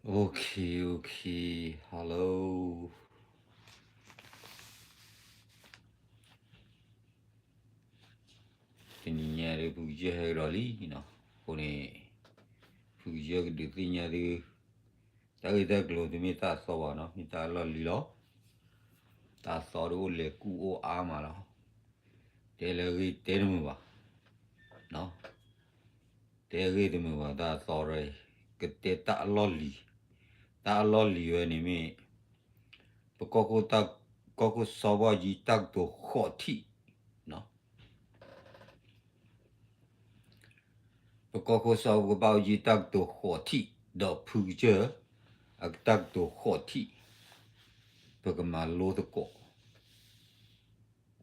Okay, okay, hello. တနံၤညါဒီး ဖုကစၢၢ်ဟဲကဒီးလံနီၤ, အဃိန့ၣ် ဖုကစၢၢ်ကဒုးသ့ၣ်ညါသု, တၢ်ဂ့ၢ်တၢ်ကျိၤတမ့ၢ်တၢ်အသီဘၣ်နီၤ, မ့ၢ်တၢ်အလီၢ်လံၤလီၤ. တၢ်အသီတအိၣ်လဲၤကူၣ်အိၣ်အါမးလီၤ. တဲလၢအဂ့ၢ်တဲတမုာ်ဘၣ်, တဲအဂ့ၢ်တမုာ်ဘၣ် တၢ်အသီရၢ, ကတဲတၢ်အလီၢ်လံၤ, တၢ်အလီၢ်လံၤဝဲန့ၣ်မ့ၢ် ပကီၢ်ခိၣ်စီၤဘၣ်အူကၠံတၢ်ကတိၤဃိးထံၣ်, ပကီၢ်ခိၣ်စီၤဘၣ်အူကၠံတၢ်ကတိၤဃိးထံၣ်, ဒီးဖုကစၢၢ်အတၢ်ကတိၤဃိးထံၣ်, ပကမၤလိသကိး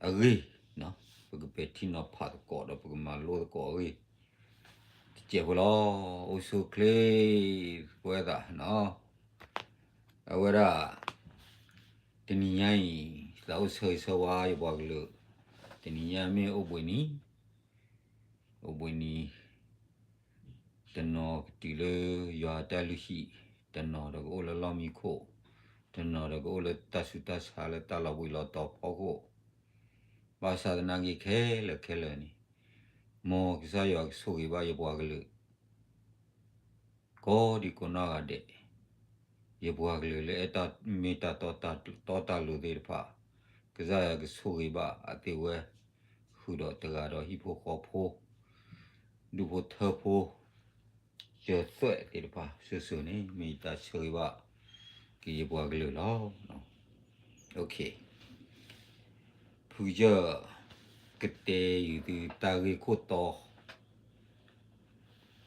အဂ့ၢ်, ပကပဲာ်ထံနီၤဖးသကိးဒီးပကမၤလိသကိးအဂ့ၢ်, တစဲးဖိလီၤ, အိၣ်ဆူၣ်အိၣ်ချ့, ပဝဲသးနီၤ, အဝဲဒၣ် တနံၤညါအံၤ သးအိၣ်ဆၢဂ့ၤဆၢဝါယပှၤကလုာ်, တနံၤညါမ့ၢ်အိၣ်ဘှံးနံၤ, အိၣ်ဘှံးနံၤ တနီၤကတုၤလၢယွၤတၢ်လုၢ်ဟံၣ်, တနီၤဒီးကအိၣ်လၢလီၢ်မံခိၣ်, တနီၤဒီးကအိၣ်လၢတၢ်ဆူးတၢ်ဆါလၢတၢ်လီၤဘှံးလီၤတီၤဖီခိၣ်, ဘၣ်ဆၣ်သနာ်က့ခဲလၢာ်ခဲလၢာ်န့ၣ်, မ်ကစၢ်ယွၤကဆိၣ်ဂ့ၤဘၣ်ယပှၤကလုာ် ကိးဒံကိးနီၢ်ဂၤဒဲး, ယပှၤကလုာ်လၢအဲၣ်တၢ်မ့ၢ်တၢ်တီတၢ်တီတၢ်လိၤသ့ၣ်တဖၣ်, ကစၢ်ယွၤကဆိၣ်ဂ့ၤဘၣ်အသ့ၣ်ဝဲ, ဃုာ်ဒီးတဂၤဒီးဟံၣ်ဖိဃီဖိ, ဒူၣ်ဖိထၢဖိ, စၢၤသွဲၣ်သ့ၣ်တဖၣ် စိၤစိၤန့ၣ် မ့ၢ်ယတၢ်ဆၢဂ့ၤဘၣ် ကယဲၢ်ပှၤကလုာ်လီၤ. ဖုကစၢၢ် ကတဲယုာ်သုတၢ်ဂ့ၢ်ခိၣ်တီ,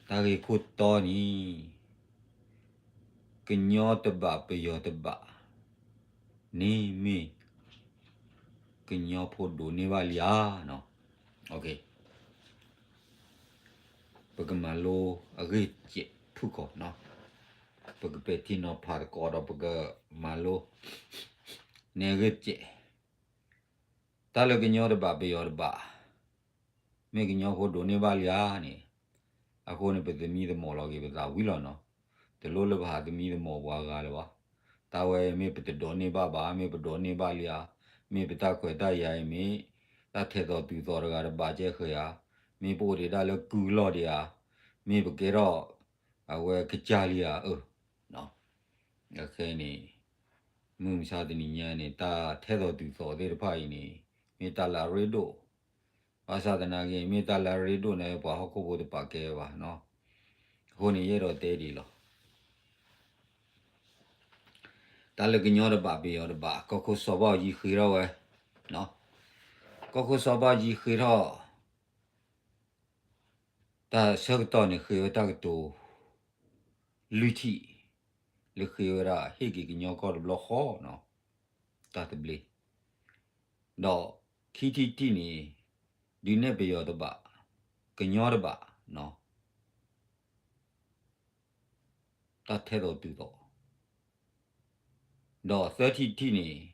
တၢ်ဂ့ၢ်ခိၣ်တီန့ၣ် ကညီတဘၣ်ပယီၤတဘၣ်န့ၣ်မ့ၢ် ကညီဖိဒိးန့ၢ်ဘၣ်လံဧါ. ပကမၤလိအဂ့ၢ်စဲးဖုၣ်ကိာ်နီၤ, ပကပဲာ်ထံနီၤဖးသကိးဒီးပကမၤလိ န့ၣ်အဂ့ၢ်စဲး, တၢ်လၢကညီတဘၣ်ပယီၤတဘၣ် မ့ၢ်ကညီဖိဒိးန့ၢ်ဘၣ်လံဧါန့ၣ်, အဃိန့ၣ် ပသမံသမိးလီၤက့ၤပသးဝံၤလီၤနီၤ. တလိၣ်လၢပဟးသမံသမိးပှၤဂၤလၢၤဘၣ်. တၢ်ဝဲမ့ၢ်ပတဒိးန့ၢ်ဘၣ်ဘၣ်, မ့ၢ်ပဒိးန့ၢ်ဘၣ်လံဧါ, မ့ၢ်ပတၢ်ခွဲးတၢ်ယာ်အံၤမ့ၢ် တၢ်ထဲသိးတုၤသိးတဂၤတဘၣ်ကဲဃဲဧါ, မ့ၢ်ပအိၣ်ဒံးဒၣ်လၢကုၢ်လီၢ်ဒံးဧါ, မ့ၢ်ပကဲထီၣ် အဝဲကစၢ်လံဧါ, အၢ အခဲအံၤန့ၣ် မုၢ်မဆါတနံၤညါန့ၣ် တၢ်ထဲသိးတုၤသိးသ့ၣ်တဖၣ်အံၤန့ၣ် မ့ၢ်တၢ်လၢအရ့ဒိၣ်, ဘၣ်ဆၣ်သနာ်က့ မ့ၢ်တၢ်လၢအရ့ဒိၣ်န့ၣ် ပှၤဟီၣ်ခိၣ်ဖိတပာ်ကဲဘၣ်နီၤ. အဃိန့ၣ် ယအဲၣ်ဒိးတဲဒ်အံၤလီၤ. တၢ်လၢကညီတဘၣ်ပယီၤတဘၣ် ကီၢ်ခိၣ်စီၤဘၣ်အူကၠံဃ့ထီၣ်ဝဲ, ကီၢ်ခိၣ်စီၤဘၣ်အူကၠံဃ့ထီၣ် တၢ်ဆၢကတီၢ်န့ၣ် ဃ့ဝဲတၢ်ကတိၤ လွံၢ်ထံၣ်, လၢဃ့ဝဲဒၣ်ဟ့ၣ်က့ၤကညီကီၢ်တဘျီဃီနီၤ, တၢ်သဘျ့, ဒီးခံထံၣ်တထံၣ်န့ၣ် ဒုးနဲၣ်ပယီၤတဘၣ်, ကညီတဘၣ်နီၤ, တၢ်ထဲသိးတုၤသိး, ဒီးသၢထံၣ်တထံၣ်န့ၣ်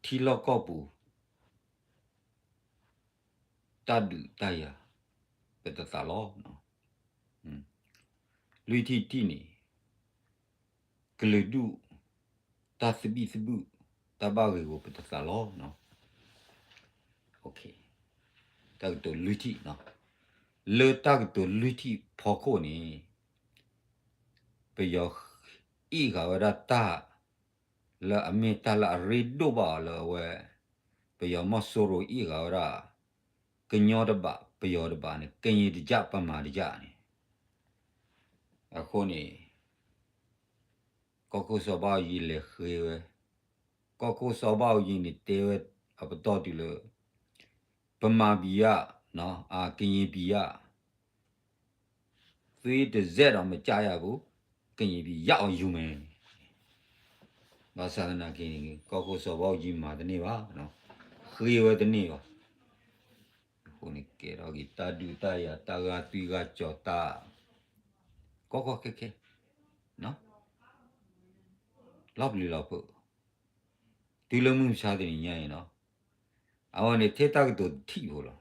ထံလီၢ်ကီၢ်ပူၤ တၢ်ဒုးတၢ်ယၤ ပတသးလီၤ. လွံၢ်ထံၣ်တထံၣ်န့ၣ် ကလုာ်ဒူၣ် တၢ်သဘံၣ်သဘုၣ် တၢ်ဘၣ်ဂ့ၤဂီၤ ပတသးလီၤ. တၢ်ကတိၤလွံၢ်ထံၣ်, လၢတၢ်ကတိၤလွံၢ်ထံၣ်ဖီခိၣ်န့ၣ် ပယီၤအ့ၣ်ဃာ်ဝဲဒၣ်တၢ် လၢအမ့ၢ်တၢ်လၢအရ့ဒိၣ်ဘၣ်အီၤလၢအဝဲ ပယီၤမီၢ်စိရိၤအ့ၣ်ဃာ်ဝဲဒၣ် ကညီတဘၣ် ပယီၤတဘၣ်န့ၣ် ကရင်တစ်ကျပ် ဗမာတစ်ကျပ် န့ၣ်, အဃိန့ၣ် ကီၢ်ခိၣ်စီၤဘၣ်အူကၠံလဲၤဃ့ဝဲ, ကီၢ်ခိၣ်စီၤဘၣ်အူကၠံန့ၣ်တဲဝဲအပတီၢ်တုၤလၢ ဗမာပြည်က အာ ကရင်ပြည်က သွေးတစ်စက်တောင်မကျရဘူး, ကရင်ပြည်ရအောင်ယူမယ်. ဘၣ်ဆၣ်သနာ်က့န့ၣ် ကီၢ်ခိၣ်စီၤဘၣ်အူကၠံမၤတန့ၢ်ဘၣ်, ဃ့ဝဲတန့ၢ်ဘၣ်. အဃိန့ၣ် ကဲထီၣ်က့ၤတၢ်ဒုးတၢ်ယၤ တၢ်ဂာ်သွံၣ်ဂာ်စီၤ တၢ်ကီကီခဲခဲ လီၤပျံၤလီၤဖုး တုၤလၢမုၢ်မဆါတနံၤညါအံၤနီၤ, အဝဲန့ၣ်ထဲတၢ်ကတိၤတထံၣ်ဖိလီၤ.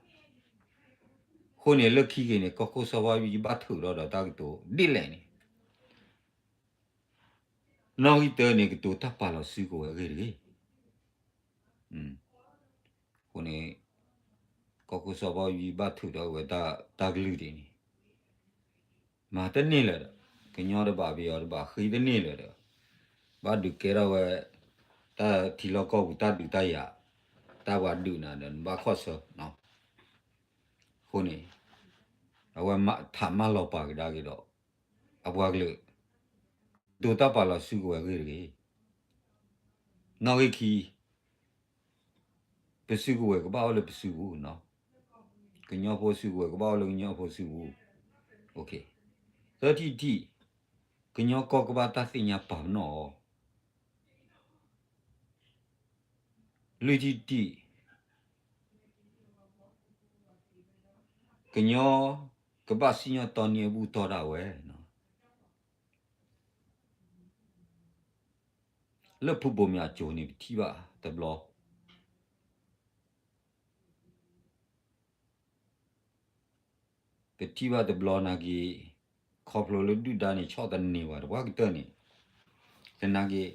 အဃိန့ၣ် လၢခံက့ၤန့ၣ် ကီၢ်ခိၣ်စီၤဘၣ်အူကၠံဘၣ်ထုးထီၣ်ဒီးတၢ်ကတိၤဒ်လဲၣ်န့ၣ်, နီၣ်ဂံၢ်တၢန့ၣ် ကတိၤတၢ်ပာ်လီၤစုကဝဲၤအဂ့ၢ်တဂ့ၤ. အဃိန့ၣ် ကီၢ်ခိၣ်စီၤဘၣ်ယွၤဘၣ်ထုးဒီးဝဲတၢ်ကလုၢ်ဒ်န့ၣ် မၤတန့ၢ်လၢၤဒီး ကညီတဘၣ်ပယီၤတဘၣ်ဃ့တန့ၢ်လၢၤဒီး ဘၣ်ဒုးကဲထီၣ်ဝဲ တၢ်ထံလီၢ်ကီၢ်ပူၤတၢ်ဒုးတၢ်ယၤ တၢ်ပှၤဒုးနၤဒီးနဘၣ်ခီၣ်ဆၢ အဃိန့ၣ် အဝဲထးမၢလီၤပာ်ကဒါက့ၤဒီး အပှၤကလုာ် ကတိၤတၢ်ပာ်လီၤစုကဝဲၤအဂ့ၢ်တဂ့ၤ. နီၣ်ဂံၢ်ခံ ပစုကဝဲၤကဘၣ်အိၣ်လၢပစုပူၤ, ကညီဖိစုကဝဲၤကဘၣ်အိၣ်လၢကညီဖိစုပူၤ, သၢထံၣ်တထံၣ် ကညီကီၢ်ကဘၣ်တၢ်သ့ၣ်ညါပာ်ပနီၣ်အီၤ, လွံၢ်ထံၣ်တထံၣ် ကညီကဘၣ်စံၣ်ညီၣ်တီနံအဘူၣ်တီၢ်ဒၣ်ဝဲ လၢဖုဘိၣ်မၠးကိၤန့ၣ် ပထံၣ်ဘၣ်တဘျီ, ပထံၣ်ဘၣ်တဘျီနာ်က့ၤ ခီဖျိလၢဒုၣ်ဒါန့ၣ် ဆီၣ်သနံးဝဲတပှၢ်ကတၢၢ်န့ၣ်, သနာ်က့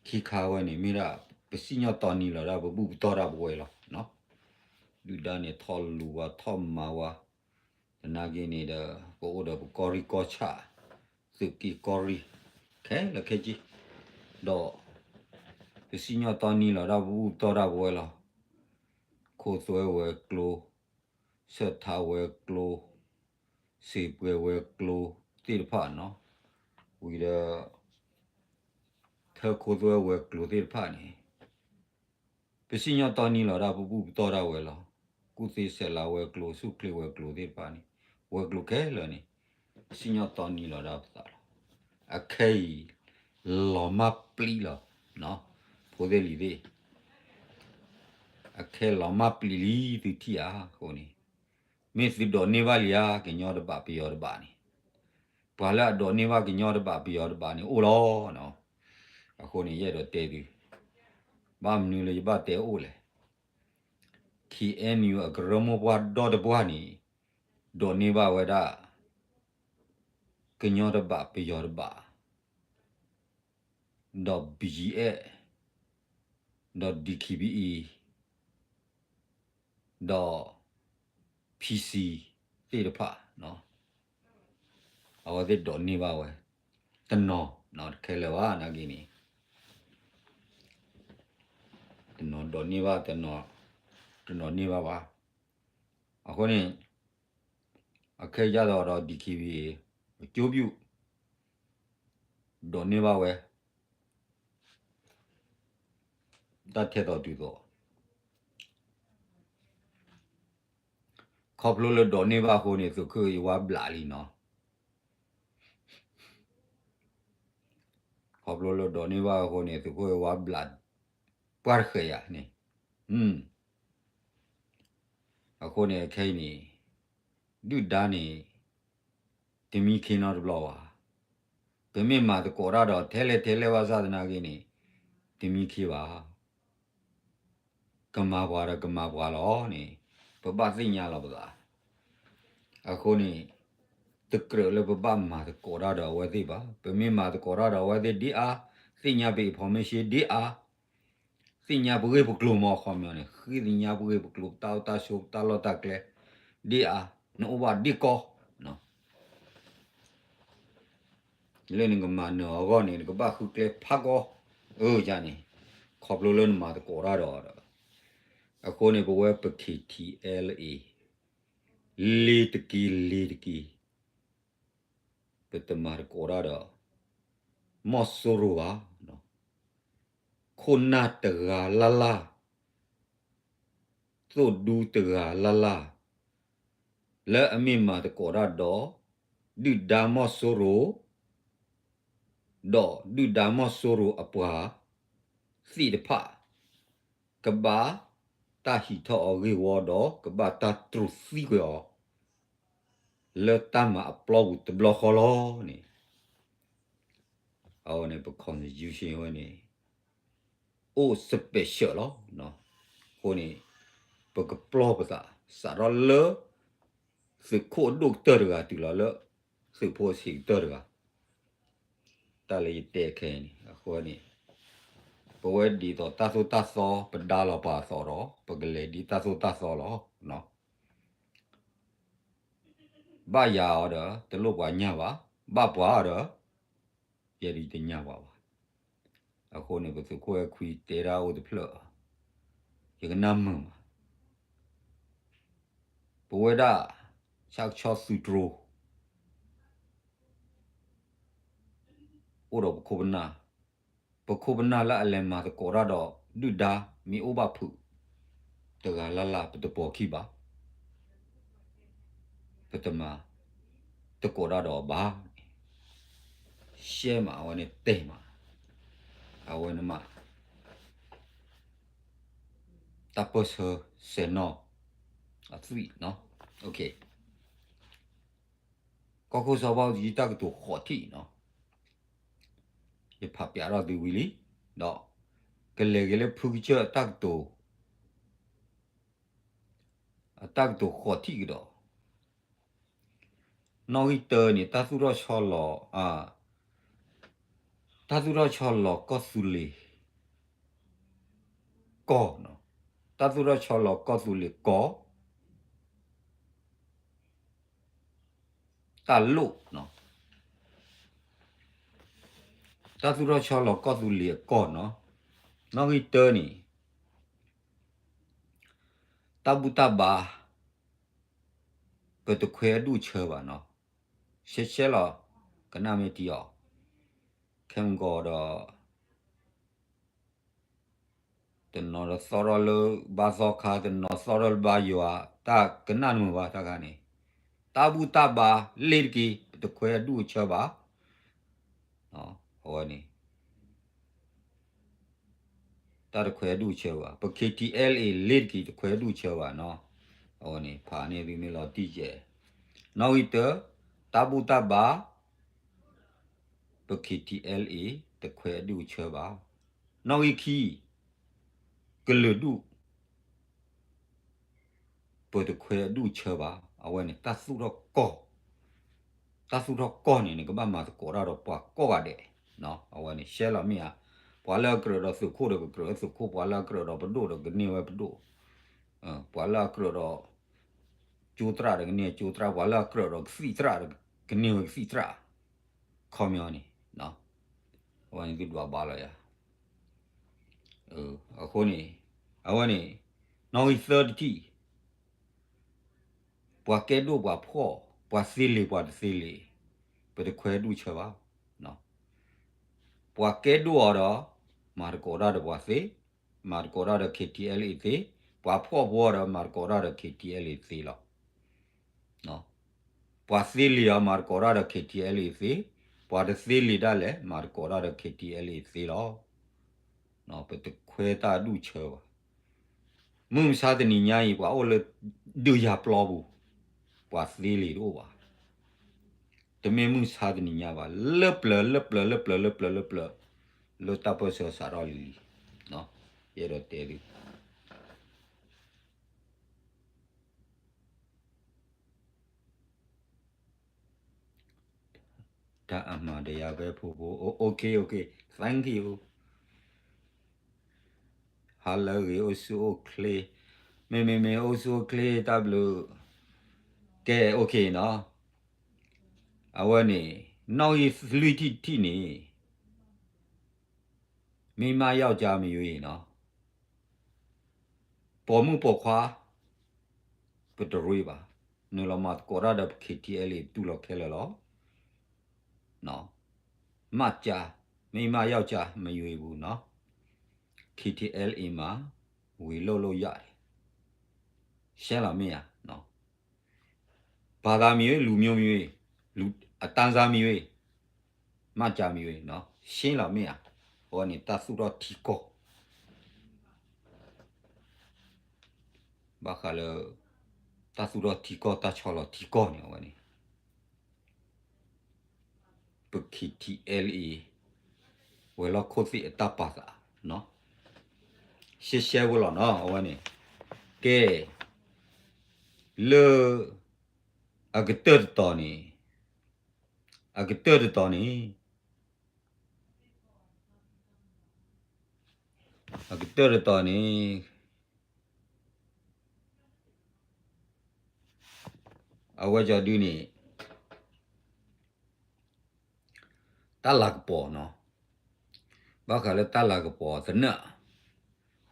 ခံခါဝဲန့ၣ် မ့ၢ်ဒၣ် ပစံၣ်ညီၣ်တီနံလီၤဒၣ်ပဘူၣ်ပတီၢ်ဒၣ်ပဝဲလီၤ. ဒုၣ်ဒါန့ၣ်ထီၣ်လူၤဝဲထီၣ်မၤဝဲ, သနာ်က့န့ၣ်ဒီး ပအိၣ်ဒီးပကီၢ်ရ့ၣ်ကီၢ်ဆၣ် သုးက့ကီၢ်ရ့ၣ် ခဲလၢာ်ခဲဆ့, ဒီး ပစံၣ်ညီၣ်တီနံလီၤဒၣ်ပဘူၣ်ပတီၢ်ဒၣ်ပဝဲလီၤ. ခိၣ်သွဲဝဲၤကျိၤ, ဆၢထါဝဲၤကျိၤ, စ့ၣ်ပှဲၤဝဲၤကျိၤသ့ၣ်တဖၣ်နီၤ, ဝံၤဒီး ထၢခိၣ်သွဲဝဲၤကျိၤသ့ၣ်တဖၣ်န့ၣ် ပစံၣ်ညီၣ်တီနံလီၤဒၣ်ပဘူၣ်ပတီၢ်ဒၣ်ဝဲလီၤ. ကူၣ်သ့ဆဲးလၤဝဲၤကျိၤ ဆူၣ်ချ့ဝဲၤကျိၤသ့ၣ်တဖၣ်န့ၣ် ဝဲၤကျိၤခဲလၢာ်န့ၣ် ပစံၣ်ညီၣ်တီနံလီၤဒၣ်ပသးလီၤ. အခဲအံၤ လီၤမၢ်ပျံၤလီၤ, ဖိသ့ၣ်လံၤသ့ၣ်, အခဲလီၤမၢ်ပျံၤလံ သုထံၣ်ဧါအဃိန့ၣ်, မ့ၢ်သုဒိးန့ၢ်ဘၣ်လံဧါ ကညီတဘၣ်ပယီၤတဘၣ်န့ၣ်, ပှၤလၢအဒိးန့ၢ်ဘၣ်ကညီတဘၣ်ပယီၤတဘၣ်န့ၣ်အိၣ်လီၤ. အဃိန့ၣ် ယအဲၣ်ဒိးတဲသု, ဘၣ်မနုၤလၢယဘၣ်တဲအိၣ်လဲၣ်. KNU အကရၢမိၢ်ပှၢ်ဒီတပှၢ်န့ၣ် ဒိးန့ၢ်ဘၣ်ဝဲဒၣ် ကညီတဘၣ်ပယီၤတဘၣ်, ဒီး BGF, ဒီး DKBA, ဒီး PC သ့ၣ်တဖၣ်, အဝဲသ့ၣ်ဒိးန့ၢ်ဘၣ်ဝဲ, တနီၤ, တခဲလၢာ်ဘၣ်နာ်က့န့ၣ်, တနီၤဒိးန့ၢ်ဘၣ်, တနီၤန့ၢ်ဘၣ်ဘၣ်. အဃိန့ၣ် အခဲအံၤဒ်သိးဒီး DKBA အကျိုးပြု ဒိးန့ၢ်ဘၣ်ဝဲ တၢ်ထဲသိးတုၤသိး, ခီဖျိလၢဒိးန့ၢ်ဘၣ်အဃိန့ၣ် သုးခိၣ်ယဝါဘျးလံနီၤ. ခီဖျိလၢဒိးန့ၢ်ဘၣ်အဃိန့ၣ် သုးခိၣ်ယဝါဘျး ပှၢ်တဃဲၤယၤန့ၣ်, အဃိန့ၣ် အခဲအံၤန့ၣ် ဒုၣ်ဒါန့ၣ် တမံခ့နီတဘျီဘၣ်. ပမ့ၢ်မၤသကိးတၢ်ဒီး ထဲလဲၣ်ထဲလဲၣ်ဘၣ်ဆၣ်သနာ်က့န့ၣ် တမံခ့ဘၣ်. ကမၤပှၤဒီးကမၤပှၤလီၤန့ၣ် ပဘၣ်သ့ၣ်ညါလီၤပသး. အဃိန့ၣ် တကြၢးလၢပဘၣ်မၤသကိးတၢ်ဒီးအဝဲသ့ၣ်ဘၣ်. ပမ့ၢ်မၤသကိးတၢ်ဒီးအဝဲသ့ၣ်ဒ်အါ, သ့ၣ်ညါပ information ဒ်အါ, သ့ၣ်ညါပဂ့ၢ်ပကျိၤမ့ၢ်ခီပညီန့ၣ် ဃ့သ့ၣ်ညါပဂ့ၢ်ပကျိၤ ပတၢ်အိၣ်တၢ်ဆိး ပတၢ်လီၢ်တၢ်ကျဲ ဒ်အါ, နအိၣ်ဘၣ်ဒ်ကီ လၢနကမၤနၢၤအဂီၢ်န့ၣ် နကဘၣ်ဃုကျဲဖးကီ, အၢ ယၤန့ၣ် ခီဖျိလၢနမၤသကိးတၢ်ဒီးဒီး, အဃိန့ၣ် ပဝဲပ K T L A လ့ၤတက့ၤလ့ၤတက့ၤ ပတမၤသကိးတၢ်ဒီး မီၢ်စိရိၤဘၣ်. ခိၣ်နၢ်တဂၤလၢ်လၢ် သိၣ်ဒူတဂၤလၢ်လၢ် လၢအမ့ၢ်မၤသကိးတၢ်ဒီး ဒုၣ်ဒါမီၢ်စိရိၤ ဒီးဒုၣ်ဒါမီၢ်စိရိၤအပှၤသ့ၣ်တဖၣ် ကဘၣ်တၢ်ဟံးထီၣ်အီၤဂ့ၢ်ဝီဒီး ကဘၣ်တၢ်တြူာ်သံကွံာ်အီၤ လၢတၢ်မၤအပျီပူၤတဘျီဃီလီၤန့ၣ် အဝဲန့ၣ် ပ constitution ဝဲန့ၣ် အိၣ် special လီၤ. အဃိန့ၣ် ပကပျီပသး စးထီၣ်လၢ သုးခိၣ်အဒိၣ်ကတၢၢ်တဂၤတုၤလီၤလၢ သုးဖိအဆံးကတၢၢ်တဂၤ တၢ်လၢယတဲခဲအံၤန့ၣ် အဃိန့ၣ် ပဝဲဒ်သိးတၢ်သိၣ်တၢ်သီ ပဒါလီၤပာ်အသးဒီး ပကလဲၤဒ်တၢ်သိၣ်တၢ်သီလီၤ. ဘၣ်ယၤအီၤဒီး တလိၣ်ပှၤညၣ်ဘၣ်, ဘၣ်ပှၤအီၤဒီး ယဲဒၣ်တညၣ်ပှၤဘၣ်. အဃိန့ၣ် ပသုးခိၣ်အဲၣ်ခွံတဲဒၣ်အိၣ်တဖျၢၣ်, ယကနၣ်မုာ်မး, ပဝဲဒၣ် ဆၣ်ကဆီသုးတြိၤ အိၣ်ဒီးပခိၣ်ပနၢ်, ပခိၣ်ပနၢ်လၢအလဲၤမၤသကိးတၢ်ဒီး ဒုၣ်ဒါမ့ၢ်အိၣ်ဘၣ်ဖုး တဂၤလၢ်လၢ် ပတပိာ်ခံဘၣ်, ပတမၤသကိးတၢ်ဒီးအီၤဘၣ်န့ၣ် ရှဲမး အဝဲန့ၣ်တဲမး, အဝဲန့ၣ်မး တၢ်ပၢၢ်ဆၢစဲးနီၣ်အသွံၣ်နီၤ. ကီၢ်ခိၣ်စီၤဘၣ်အူကၠံတၢ်ကတိၤဃိးထံၣ်နီၤ, ယဖးပျးထီၣ်သုဝံၤလံ, ဒီးကလဲၤက့ၤလၢဖုကစၢၢ်အတၢ်ကတိၤ, အတၢ်ကတိၤဃိးထံၣ်ကဒီး, နီၣ်ဂံၢ်တၢန့ၣ် တၢ်သူၣ်ထီၣ်ဆီလီၤ, တၢ်သူၣ်ထီၣ်ဆီလီၤကီၢ်သူလ့ၤ ကီၢ်နီၤ, တၢ်သူၣ်ထီၣ်ဆီလီၤကီၢ်သူလ့ၤကီၢ်, တၢ်လိၣ်နီၤ, တၢ်သူၣ်ထီၣ်ဆီလီၤကီၢ်သူလ့ၤအကီၢ်နီၤ, နီၣ်ဂံၢ်တၢန့ၣ် တၢ်ဘူၣ်တၢ်ဘါ ပတခွဲးအဒူၣ်အဆၢဘၣ်နီၤ, ရှဲရှဲလီၤ, ကနၣ်မ့ၢ်တံၢ်အီၤ, ခဲမုၢ်ကီးဒီး တနီၤဒီးသီၣ်ထီၣ်လၢဘါသီခါ, တနီၤသီၣ်ထီၣ်လၢဘါယွၤ, တၢ်ကနၣ်တမုာ်ဘၣ်တၢ်ခါန့ၣ်, တၢ်ဘူၣ်တၢ်ဘါလ့ၤတက့ၢ်, ပတခွဲးအဒူၣ်အဆၢဘၣ်, အဝဲန့ၣ် တၢ်တခွဲးအဒူၣ်အဆၢဘၣ်, ပ K T L A လ့ၤတက့ၢ် တခွဲးအဒူၣ်အဆၢဘၣ်နီၤ, အဝဲန့ၣ် ဖးန့ၢ်သုမ့ၢ်လီၤတံၢ်ကဲ, နီၣ်ဂံၢ်တၢ, တၢ်ဘူၣ်တၢ်ဘါ ပ K T L A တခွဲးအဒူၣ်အဆၢဘၣ်, နီၣ်ဂံၢ်ခံ, ကလုာ်ဒူၣ် ပတခွဲးအဒူၣ်အဆၢဘၣ်, အဝဲန့ၣ် တၢ်သူၣ်ထီၣ်ကီၢ်, တၢ်သူၣ်ထီၣ်ကီၢ်န့ၣ် နကဘၣ်မၤသကိးတၢ်ဒီးပှၤကိးဂၤဒဲး, အဝဲန့ၣ် ရှဲလီၤမ့ၢ်ဧါ, ပှၤလၢအကြၢးဒီးသုးခိၣ်ဒီးကကြၢးသုးခိၣ်, ပှၤလၢအကြၢးဒီးပဒိၣ်ဒီးကန့ၢ်ဝဲပဒိၣ်, ပှၤလၢအကြၢးဒီး ကၠိသရၣ်ဒီးကန့ၢ်ကၠိသရၣ်, ပှၤလၢအကြၢးဒီးကသံၣ်သရၣ်ဒီးကန့ၢ်ဝဲကသံၣ်သရၣ်, ခီပညီန့ၣ်, အဝဲန့ၣ်သုဒွးဘၣ်လီၤယၤ အဃိန့ၣ်, အဝဲန့ၣ်, နီၣ်ဂံၢ်သၢတထံၣ်, ပှၤကဲဒိၣ်ပှၤဖှီၣ်, ပှၤသ့လံာ်ပှၤတသ့လံာ်, ပတခွဲးဒူၣ်ဆၢဘၣ်, ပှၤကဲဒိၣ်အီၤဒီး, မၤသကိးတၢ်ဒီးပှၤသ့, မၤသကိးတၢ်ဒီး K T L A သ့, ပှၤဖှီၣ်ဖိအီၤဒီး မၤသကိးတၢ်ဒီး K T L A သ့လီၤ. ပှၤသ့လံာ်အီၤ မၤသကိးတၢ်ဒီး K T L A သ့, ပှၤတသ့လံာ်ဒၣ်လဲာ် မၤသကိးတၢ်ဒီး K T L A သ့လီၤ. ပတခွဲးတၢ်အဒူၣ်အဆၢဘၣ်. မုၢ်မဆါတနံၤညါအံၤ ပှၤအိၣ်လၢဒုးယၤပျီပူၤ, ပှၤသ့လံာ်တအိၣ်ဘၣ်. တမ့ၢ်မုၢ်မဆါတနံၤညါဘၣ်, လၢပျၢၤ လၢပျၢၤ လၢပျၢၤ လၢပျၢၤ လၢပျၢၤ, လၢတၢ်ပၢၢ်ဆၢစးထီၣ်လံၤလံၤ, ယအဲၣ်ဒိးတဲသု တၢ်အမၤဒီးယၤဖဲဖိဖိ, OK, OK, thank you. ဟါလၢအဂ့ၤ အိၣ်ဆူၣ်အိၣ်ချ့, မ့မ့မ့ၢ်အိၣ်ဆူၣ်အိၣ်ချ့ တၢ်ဘျုး, ကဲ OK နီၤ. အဝဲန့ၣ် နီၣ်ဂံၢ်လွံၢ်ထံၣ်တထံၣ်န့ၣ် မိန်းမယောက်ျားမရွေးနီၤ, ပိာ်မုၣ်ပိာ်ခွါ ပတရွေးဘၣ်, နုာ်လီၤမၤသကိးတၢ်ဒီး K T L A တူၢ်လိာ်ခဲလၢာ်လီၤ. မၢ်ကၠါ, မိန်းမယောက်ျားမရွေးဘူးနီၤ, K T L A မှာ ဝေလို့လို့ရတယ်, ရှဲလီၤမ့ၢ်ဧါ. ဘာသာမရွေး, လူမျိုးမရွေး, လူ, အတန်းစားမရွေး, မှတ်ကြမရွေးနီၤ, ရှဲလီၤမ့ၢ်ဧါ. အဝဲန့ၣ် တၢ်သူၣ်ထီၣ်ထံကီၢ်, ဘၣ်ဃးလၢ တၢ်သူၣ်ထီၣ်ထံကီၢ် တၢ်ဆီလီၤထံကီၢ်န့ၣ် အဝဲန့ၣ် ပ K T L A ဝဲၤလီၢ်ခိၣ်သ့ၣ်အတၢ်ပာ်သးနီၤ, ရှဲရှဲဖိလီၤနီၤ အဝဲန့ၣ်. ကဲ လၢ အကတၢၢ်တတီၤန့ၣ်, အကတၢၢ်တတီၤန့ၣ် အကတၢၢ်တတီၤန့ၣ် အဝဲကၠီဒုန့ၣ် တၢ်လၤကပီၤနီၤ, ဘၣ်ဃးလၢတၢ်လၤကပီၤသနၢၣ်,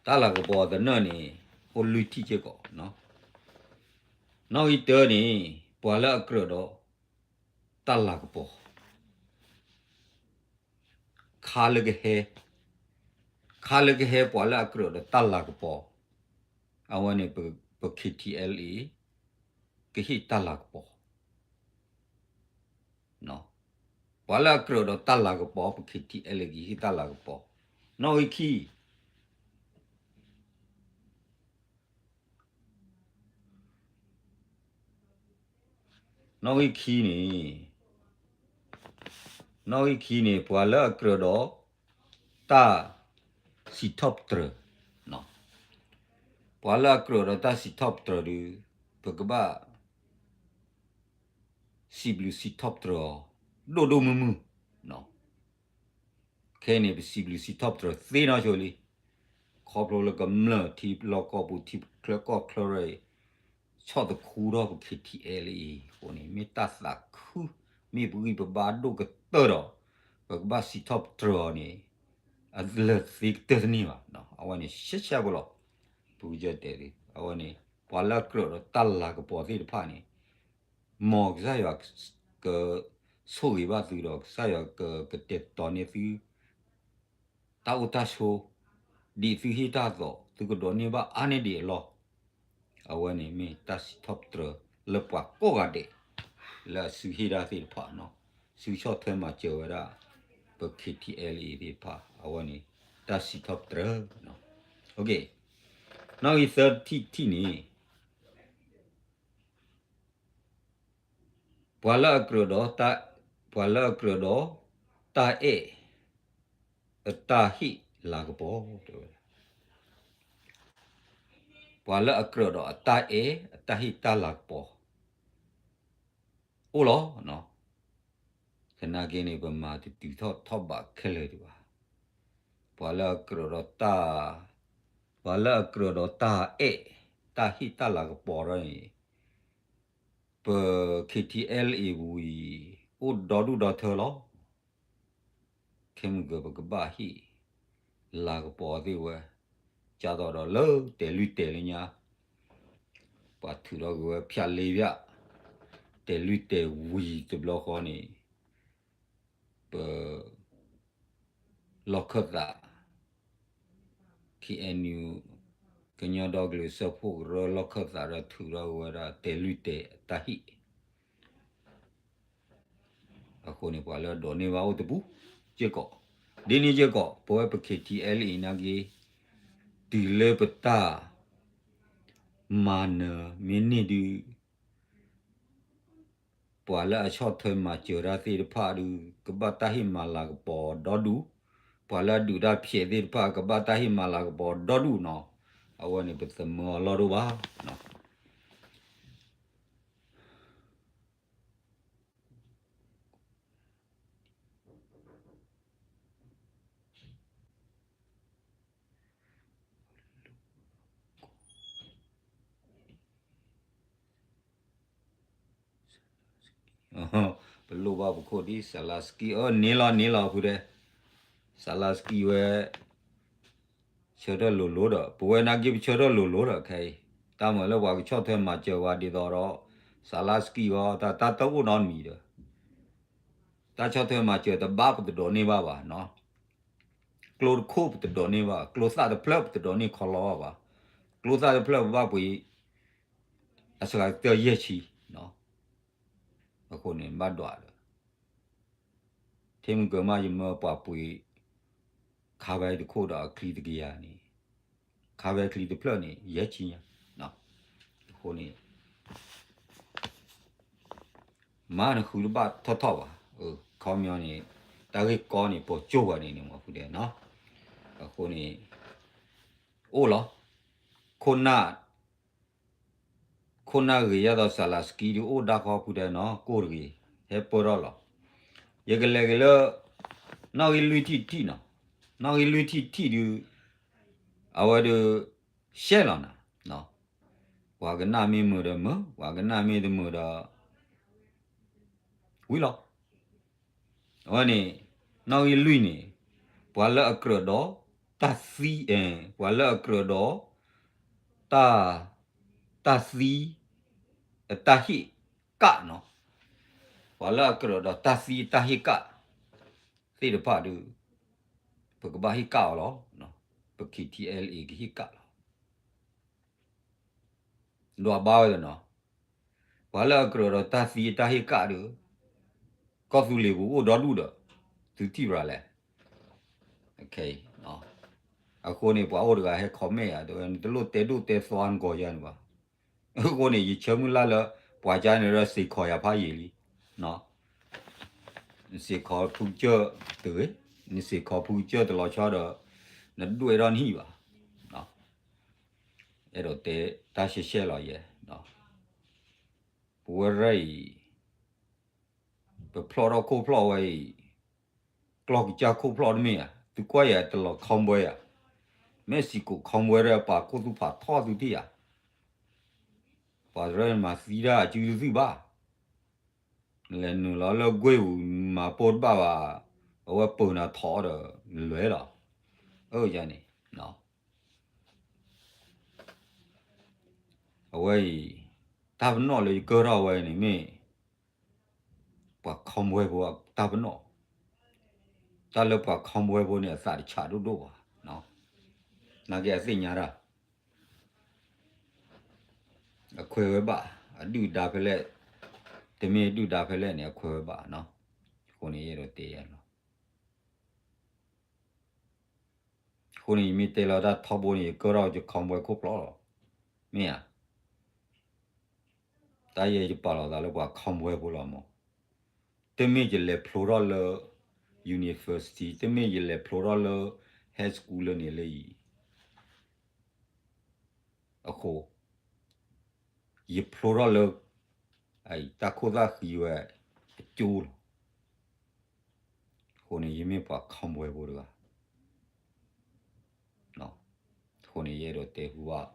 တၢ်လၤကပီၤသနၢၣ်န့ၣ် အိၣ်လွံၢ်ထံၣ်စ့ၢ်ကီးနီၤ. နီၣ်ဂံၢ်တၢန့ၣ် ပှၤလၢအကြၢးဒီးတၢ်လၤကပီၤ ခါလၢကဟဲ, ခါလၢကဟဲပှၤလၢအကြၢးဒီးတၢ်လၤကပီၤ, အဝဲန့ၣ် ပ ပ K T L A ကဟ့ၣ်တၢ်လၤကပီၤ, ပှၤလၢအကြၢးဒီးတၢ်လၤကပီၤ ပ K T L A ကဟ့ၣ်တၢ်လၤကပီၤ, နီၣ်ဂံၢ်ခံ နီၣ်ဂံၢ်ခံန့ၣ်, နီၣ်ဂံၢ်ခံန့ၣ် ပှၤလၢအကြၢးဒီး တၢ်စံးထီၣ်ပတြၢၤ, ပှၤလၢအကြၢးဒီးတၢ်စံးထီၣ်ပတြၢၤဒီး ပကဘၣ် စံးဘျုးစံးထီၣ်ပတြၢၤအီၤ ဒိၣ်ဒိၣ်မုၢ်မုၢ်, ခဲအံၤန့ၣ် ပစံးဘျုးစံးထီၣ်ပတြၢၤသ့နီၢ်ဆိလံ, ခီဖျိလၢကမျၢၢ်ထံလီၢ်ကီၢ်ပူၤ ထံချၢကီၢ်ချၢရၢအံၤ ဆီၣ်သခူထီၣ်ပ K T L A အံၤအဃိန့ၣ် မ့ၢ်တၢ်သးခု, မ့ၢ်ပဂံၢ်ပဘါဒိၣ်ကတၢၢ်ဒီး ပကဘၣ်စံးထီၣ်ပတြၢၤအီၤန့ၣ် အလၢာ်သ့ကတၢၢ်တန့ၢ်ဘၣ်, အဝဲန့ၣ် ရှဲရှဲဖိလီၤ. ပကစၢ်တဲာ်လံ အဝဲန့ၣ် ပှၤလၢအကြၢးဒီးတၢ်လၤကပီၤသ့ၣ်တဖၣ်န့ၣ် မ်ကစၢ်ယွၤ ကဆိၣ်ဂ့ၤဘၣ်သုဒီး ကစၢ်ယွၤက ကတဲာ်ကတီၤန့ၢ်သု တၢ်အိၣ်တၢ်ဆိး, ဒ်သုဟ့ၣ်တၢ်အသိး သုကဒိးန့ၢ်ဘၣ်အါန့ၢ်ဒံးအလီၢ်, အဝဲန့ၣ်မ့ၢ်တၢ်စံးထီၣ်ပတြၢၤလၢပှၤကိးဂၤဒဲး လၢအစုဟ့ၣ်တၢ်သ့ၣ်တဖၣ်နီၤ, စုဆီၣ်ထွဲမၤစၢၤဝဲဒၣ် ပ K T L A သ့ၣ်တဖၣ် အဝဲန့ၣ် တၢ်စံးထီၣ်ပတြၢၤ, နီၣ်ဂံၢ်သၢထံၣ်တထံၣ်န့ၣ် ပှၤလၢအကြၢးဒီးတၢ်, ပှၤလၢအကြၢးဒီးတၢ်အဲၣ် အတၢ်ဟ့ၣ်လၤကပီၤ, တဲဝဲဒၣ် ပှၤလၢအကြၢးဒီးအတၢ်အဲၣ် အတၢ်ဟ့ၣ်တၢ်လၤကပီၤ အိၣ်လီၤ. သနာ်က့န့ၣ် ပမၤတတုၤထီၣ်ထီၣ်ဘးခဲလၢာ်ဒံးဘၣ်. ပှၤလၢအကြၢးဒီးတၢ်, ပှၤလၢအကြၢးဒီးတၢ်အဲၣ် တၢ်ဟ့ၣ်တၢ်လၤကပီၤဒီးန့ၣ် ပ K T L A ပူၤအံၤ အိၣ်ဒီဒူၣ်ဒီထၢလီၤ. ခဲမုၢ်ကပကဘၣ်ဟ့ၣ် လၤကပီၤသ့ၣ်ဝဲ, ကၢ်သိးဒီးလၢတဲာ်လွံၢ်တဲာ်လၢညါ ပှၤထုးထီၣ်က့ၤဝဲဖၠးလ့ဖၠး, တဲာ်လွံၢ်တဲာ်ဝံၤတဘျီဃီန့ၣ် ပ လီၢ်ခၢၣ်သး K N U ကညီဒီကလုာ်စၢဖှိၣ်ကရၢလီၢ်ခၢၣ်သးဒီးထုးထီၣ်က့ၤဝဲဒၣ်တဲာ်လွံၢ်တဲာ်တၢ်ဟ့ၣ် အဃိန့ၣ် ပှၤလၢအဒိးန့ၢ်ဘၣ်အိၣ်တပူၤစ့ၢ်ကီး, ဒ်န့ၣ်စ့ၢ်ကီး ပဝဲပ K T L A နာ်က့ တုၤလၢပတၢ်မၤနၢၤမ့ၢ်န့ၢ်ဒုး ပှၤလၢအဆီၣ်ထွဲမၤစၢၤတၢ်သ့ၣ်တဖၣ်ဒုး ကဘၣ်တၢ်ဟ့ၣ်မၤလၤကပီၤဒီဒူၣ်, ပှၤလၢအဒုးတၢ်ဖျဲးသ့ၣ်တဖၣ် ကဘၣ်တၢ်ဟ့ၣ်မၤလၤကပီၤဒီဒူၣ်နီၤ, အဝဲန့ၣ်ပသမၢအလီၢ်ဒိၣ်ဘၣ်. ပလိၣ်ဘၣ်ပခိၣ်ဒ် Zelensky အၢ န့ၢ်လီၤန့ၢ်လီၤဖုဒဲး, Zelensky ဝဲ ဆၢထၢၣ်လိၤလိၤဒီး ပဝဲနာ်က့ပဆၢထၢၣ်လိၤလိၤဒီးခဲအံၤ, တၢ်မၤလၢပှၤကဆီၣ်ထွဲမၤစၢၤဝဲဒ်သိးဒီး Zelensky ဝဲ တၢ်တအိၣ်နီတမံၤဒီး တၢ်ဆီၣ်ထွဲမၤစၢၤတဘၣ်ပတဒိးန့ၢ်ဘၣ်ဘၣ်နီၤ, ကျိတခိၣ်ပတဒိးန့ၢ်ဘၣ်, ကျိသၣ်တဖျၢၣ်ပတဒိးန့ၢ်ခီလီဘၣ်ဘၣ်, ကျိသၣ်တဖျၢၣ်ပဘၣ်ပှ့ၤ အစှၤကတၢၢ်ယဲၢ်ဆံ, အဃိန့ၣ် ဘၣ်ဒွးဒီး ထဲမုၢ်ကၢၤမးယမၢပှၤပှ့ၤ ခါဝဲတခိၣ်ဒီးအချံတကယၤန့ၣ်, ခါဝဲချံတဖျၢၣ်န့ၣ် ယဲၢ်ဆံညါ, အဃိန့ၣ် မၤနဃုတဘၣ်ထီၣ်ထီၣ်ဘၣ်, ခီပညီန့ၣ် တၢ်ဂ့ၢ်ကီန့ၣ် ပိာ်ကၠိၣ်ဝဲန့ၣ်န့ၣ်မ့ၢ်ဖုဒဲးနီၤ, အဃိန့ၣ် အိၣ်လီၤ, ခိၣ်နၢ် ခိၣ်နၢ်ဂ့ၤယဲၢ်သိး Zelensky ဒုးအိၣ်ဒၣ်ဃီဖုဒဲးနီၤ ကိၢ်တဂ့ၤ, ဟဲပၢၢ်ထီၣ်လီၤ, ယကလဲၤက့ၤလၢ နီၣ်ဂံၢ်လွံၢ်ထံၣ်တထံၣ်နီၤ, နီၣ်ဂံၢ်လွံၢ်ထံၣ်တထံၣ်ဒုး အဝဲဒုး ရှဲလီၤနၤ, ပှၤကနၣ်မ့ၢ်မုာ်ဒီးမုာ်, ပှၤကနၣ်မ့ၢ်တမုာ်ဒီး ဝံၤလီၤ. အဝဲန့ၣ် နီၣ်ဂံၢ်လွံၢ်န့ၣ် ပှၤလၢအကြၢးဒီးတၢ်သံ, ပှၤလၢအကြၢးဒီး တၢ်, တၢ်သံ အတၢ်ဟ့ၣ်ကၣ်နီၤ, ပှၤလၢအကြၢးဒီးတၢ်သံအတၢ်ဟ့ၣ်ကၣ်သ့ၣ်တဖၣ်ဒီး ပကဘၣ်ဟ့ၣ်ကၣ်အီၤလီၤ. ပ K T L A ကဟ့ၣ်ကၣ်လီၤ. ဒွးဘါဝဲသနီၤ, ပှၤလၢအကြၢးဒီးတၢ်သံအတၢ်ဟ့ၣ်ကၣ်ဒီး ကီၢ်သူလ့ၤပူၤအိၣ်ဒီဒူၣ်ဒီး သုထံၣ်ဘၣ်လဲၣ်. အဃိန့ၣ် ပှၤအိၣ်တဂၤဟဲ comment ယၤ တဲဝဲ နတလိၣ်တဲဒိၣ်တဲသီနကီၢ်ယၤန့ၣ်ဘၣ်. အဃိန့ၣ် ယဆၢမုၢ်လၢ်လၢ ပှၤကါန့ၣ်ဒီးစ့ၢ်ကီးယၤဖးယံာ်လံ. နစ့ၢ်ကီးဖုကစၢၢ်တဂ့ၤ, နစ့ၢ်ကီးဖုကစၢၢ်တလီၤဆီဒီး နဒွဲၣ်ထီၣ်နဟံၣ်ဘၣ်. အဲၣ်ဒိးတဲတၢ်ရှဲရှဲလီၤယဲ, ပဝဲရဲၣ်အံၤ ပဖျီၣ်ထီၣ်ခိၣ်ဖျီၣ်ဝဲအံၤ ကျီၢ်ကစၢ်ခိၣ်ဖျီၣ်တမ့ၢ်ဧါ, သုကွၢ်ယၤတလီၤ convoy ဧါ, မ့ၢ်စံၣ်ကိး convoy ဒီးပာ်ခိၣ်သူၣ်ဖးထီၣ်သုထံၣ်ဧါ, ပှၤရဲၣ်မၤသံဒၣ်အစုတသုၣ်ဘၣ်, နလဲၤနုာ်လီၤလၢကွ့ၢ်ပူၤ မၤပိၢ်တဘၣ်ဘၣ်, အဝဲပၢၤနၤထီၣ်ဒီးလွဲလီၤ. အၢယၤန့ၣ် အဝဲအံၤ တၢ်ပနီၣ်လၢယကၢၢ်ထီၣ်ဝဲန့ၣ်မ့ၢ် ပှၤ convoy ဖိအတၢ်ပနီၣ်, တၢ်လၢပှၤ convoy ဖိန့ၣ် အသးတဆးဒိၣ်ဒိၣ်ဘၣ်, နာ်က့အသ့ၣ်ညါတၢ်, အခွဲးဝဲဘၣ်, အဒုၣ်ဒါဖဲလဲၣ်, တမ့ၢ်ဒုၣ်ဒါဖဲလဲၣ်န့ၣ် အခွဲးဝဲဘၣ်နီၤ, အဃိန့ၣ်ယအဲၣ်ဒိးတဲယၤလီၤ. အဃိန့ၣ် ယမ့ၢ်တဲလီၤတၢ်ထီဘိန့ၣ် ယကၢထီၣ်ယ convoy ခိၣ်ဖျီၣ်လီၤ, မ့ၢ်ဧါ, တၢ်ယဲယပာ်လီၤသးလၢပှၤ convoy ဖိလီၤမး, တမ့ၢ်ယလဲၤဖျိထီၣ်လၢ university, တမ့ၢ်ယလဲၤဖျိထီၣ်လၢ high school လၢန့ၣ်လၢအံၤ အဃိ ယဖျိထီၣ်လၢ တၢ်ခိၣ်သၣ်ဃံဝဲအကၠိလီၤ. အဃိန့ၣ် ယမ့ၢ်ပှၤ convoy ဖိတဂၤ, အဃိန့ၣ် ယအဲၣ်ဒိးတဲဟူဘၣ်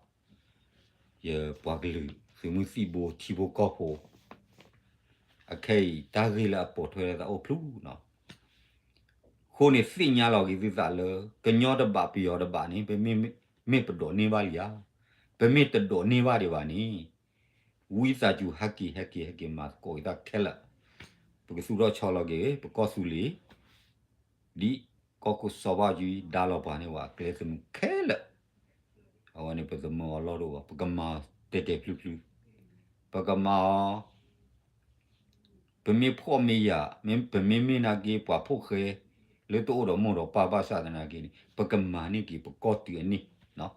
ယပှၤကလုာ်သုးမုၢ်သံၣ်ဘိထံဖိကီၢ်ဖိ, အခဲအံၤ တၢ်ဂ့ၢ်လၢအပိာ်ထွဲလၢသးအိၣ်ဖျူနီၤ, အဃိန့ၣ် သ့ၣ်ညါလီၤက့ၤသုသးလၢ ကညီတဘးပယီၤတဘးန့ၣ် ပမ့ၢ်, မ့ၢ်ပဒိးန့ၢ်ဘၣ်လံဧါ, ပမ့ၢ်တဒိးန့ၢ်ဘၣ်ဒံးဘၣ်န့ၣ် ဝံသးစူၤဟဲက့ၤ ဟဲက့ၤ ဟဲက့ၤမၤသကိးက့ၤတၢ်ခဲလၢာ်, ပကသူၣ်ထီၣ်ဆီလီၤက့ၤ ပကီၢ်သူလ့ၤ ဒ်ကီၢ်ခိၣ်စီၤဘၣ်ကၠံဒီးလီၤပှၤန့ၢ်ပှၤကျဲသနူခဲလၢာ်, အဝဲန့ၣ် ပသမၢအီၤလီၢ်တအိၣ်ဘၣ်, ပကမၤတဲာ်တဲာ်ဖျုးဖျုး, ပမ့ၢ်ဖှီၣ်မ့ၢ်ယာ်, ပမ့မ့ၢ်နာ်က့ ပှၤဖိၣ်ဃဲလၢတအိၣ်ဒီးမိၢ်ဒီးပၢ်ဘၣ်ဆၣ်သနာ်က့န့ၣ် ပကမၤန့ၢ်က့ၤပကီၢ်တုၤအန့ၣ်,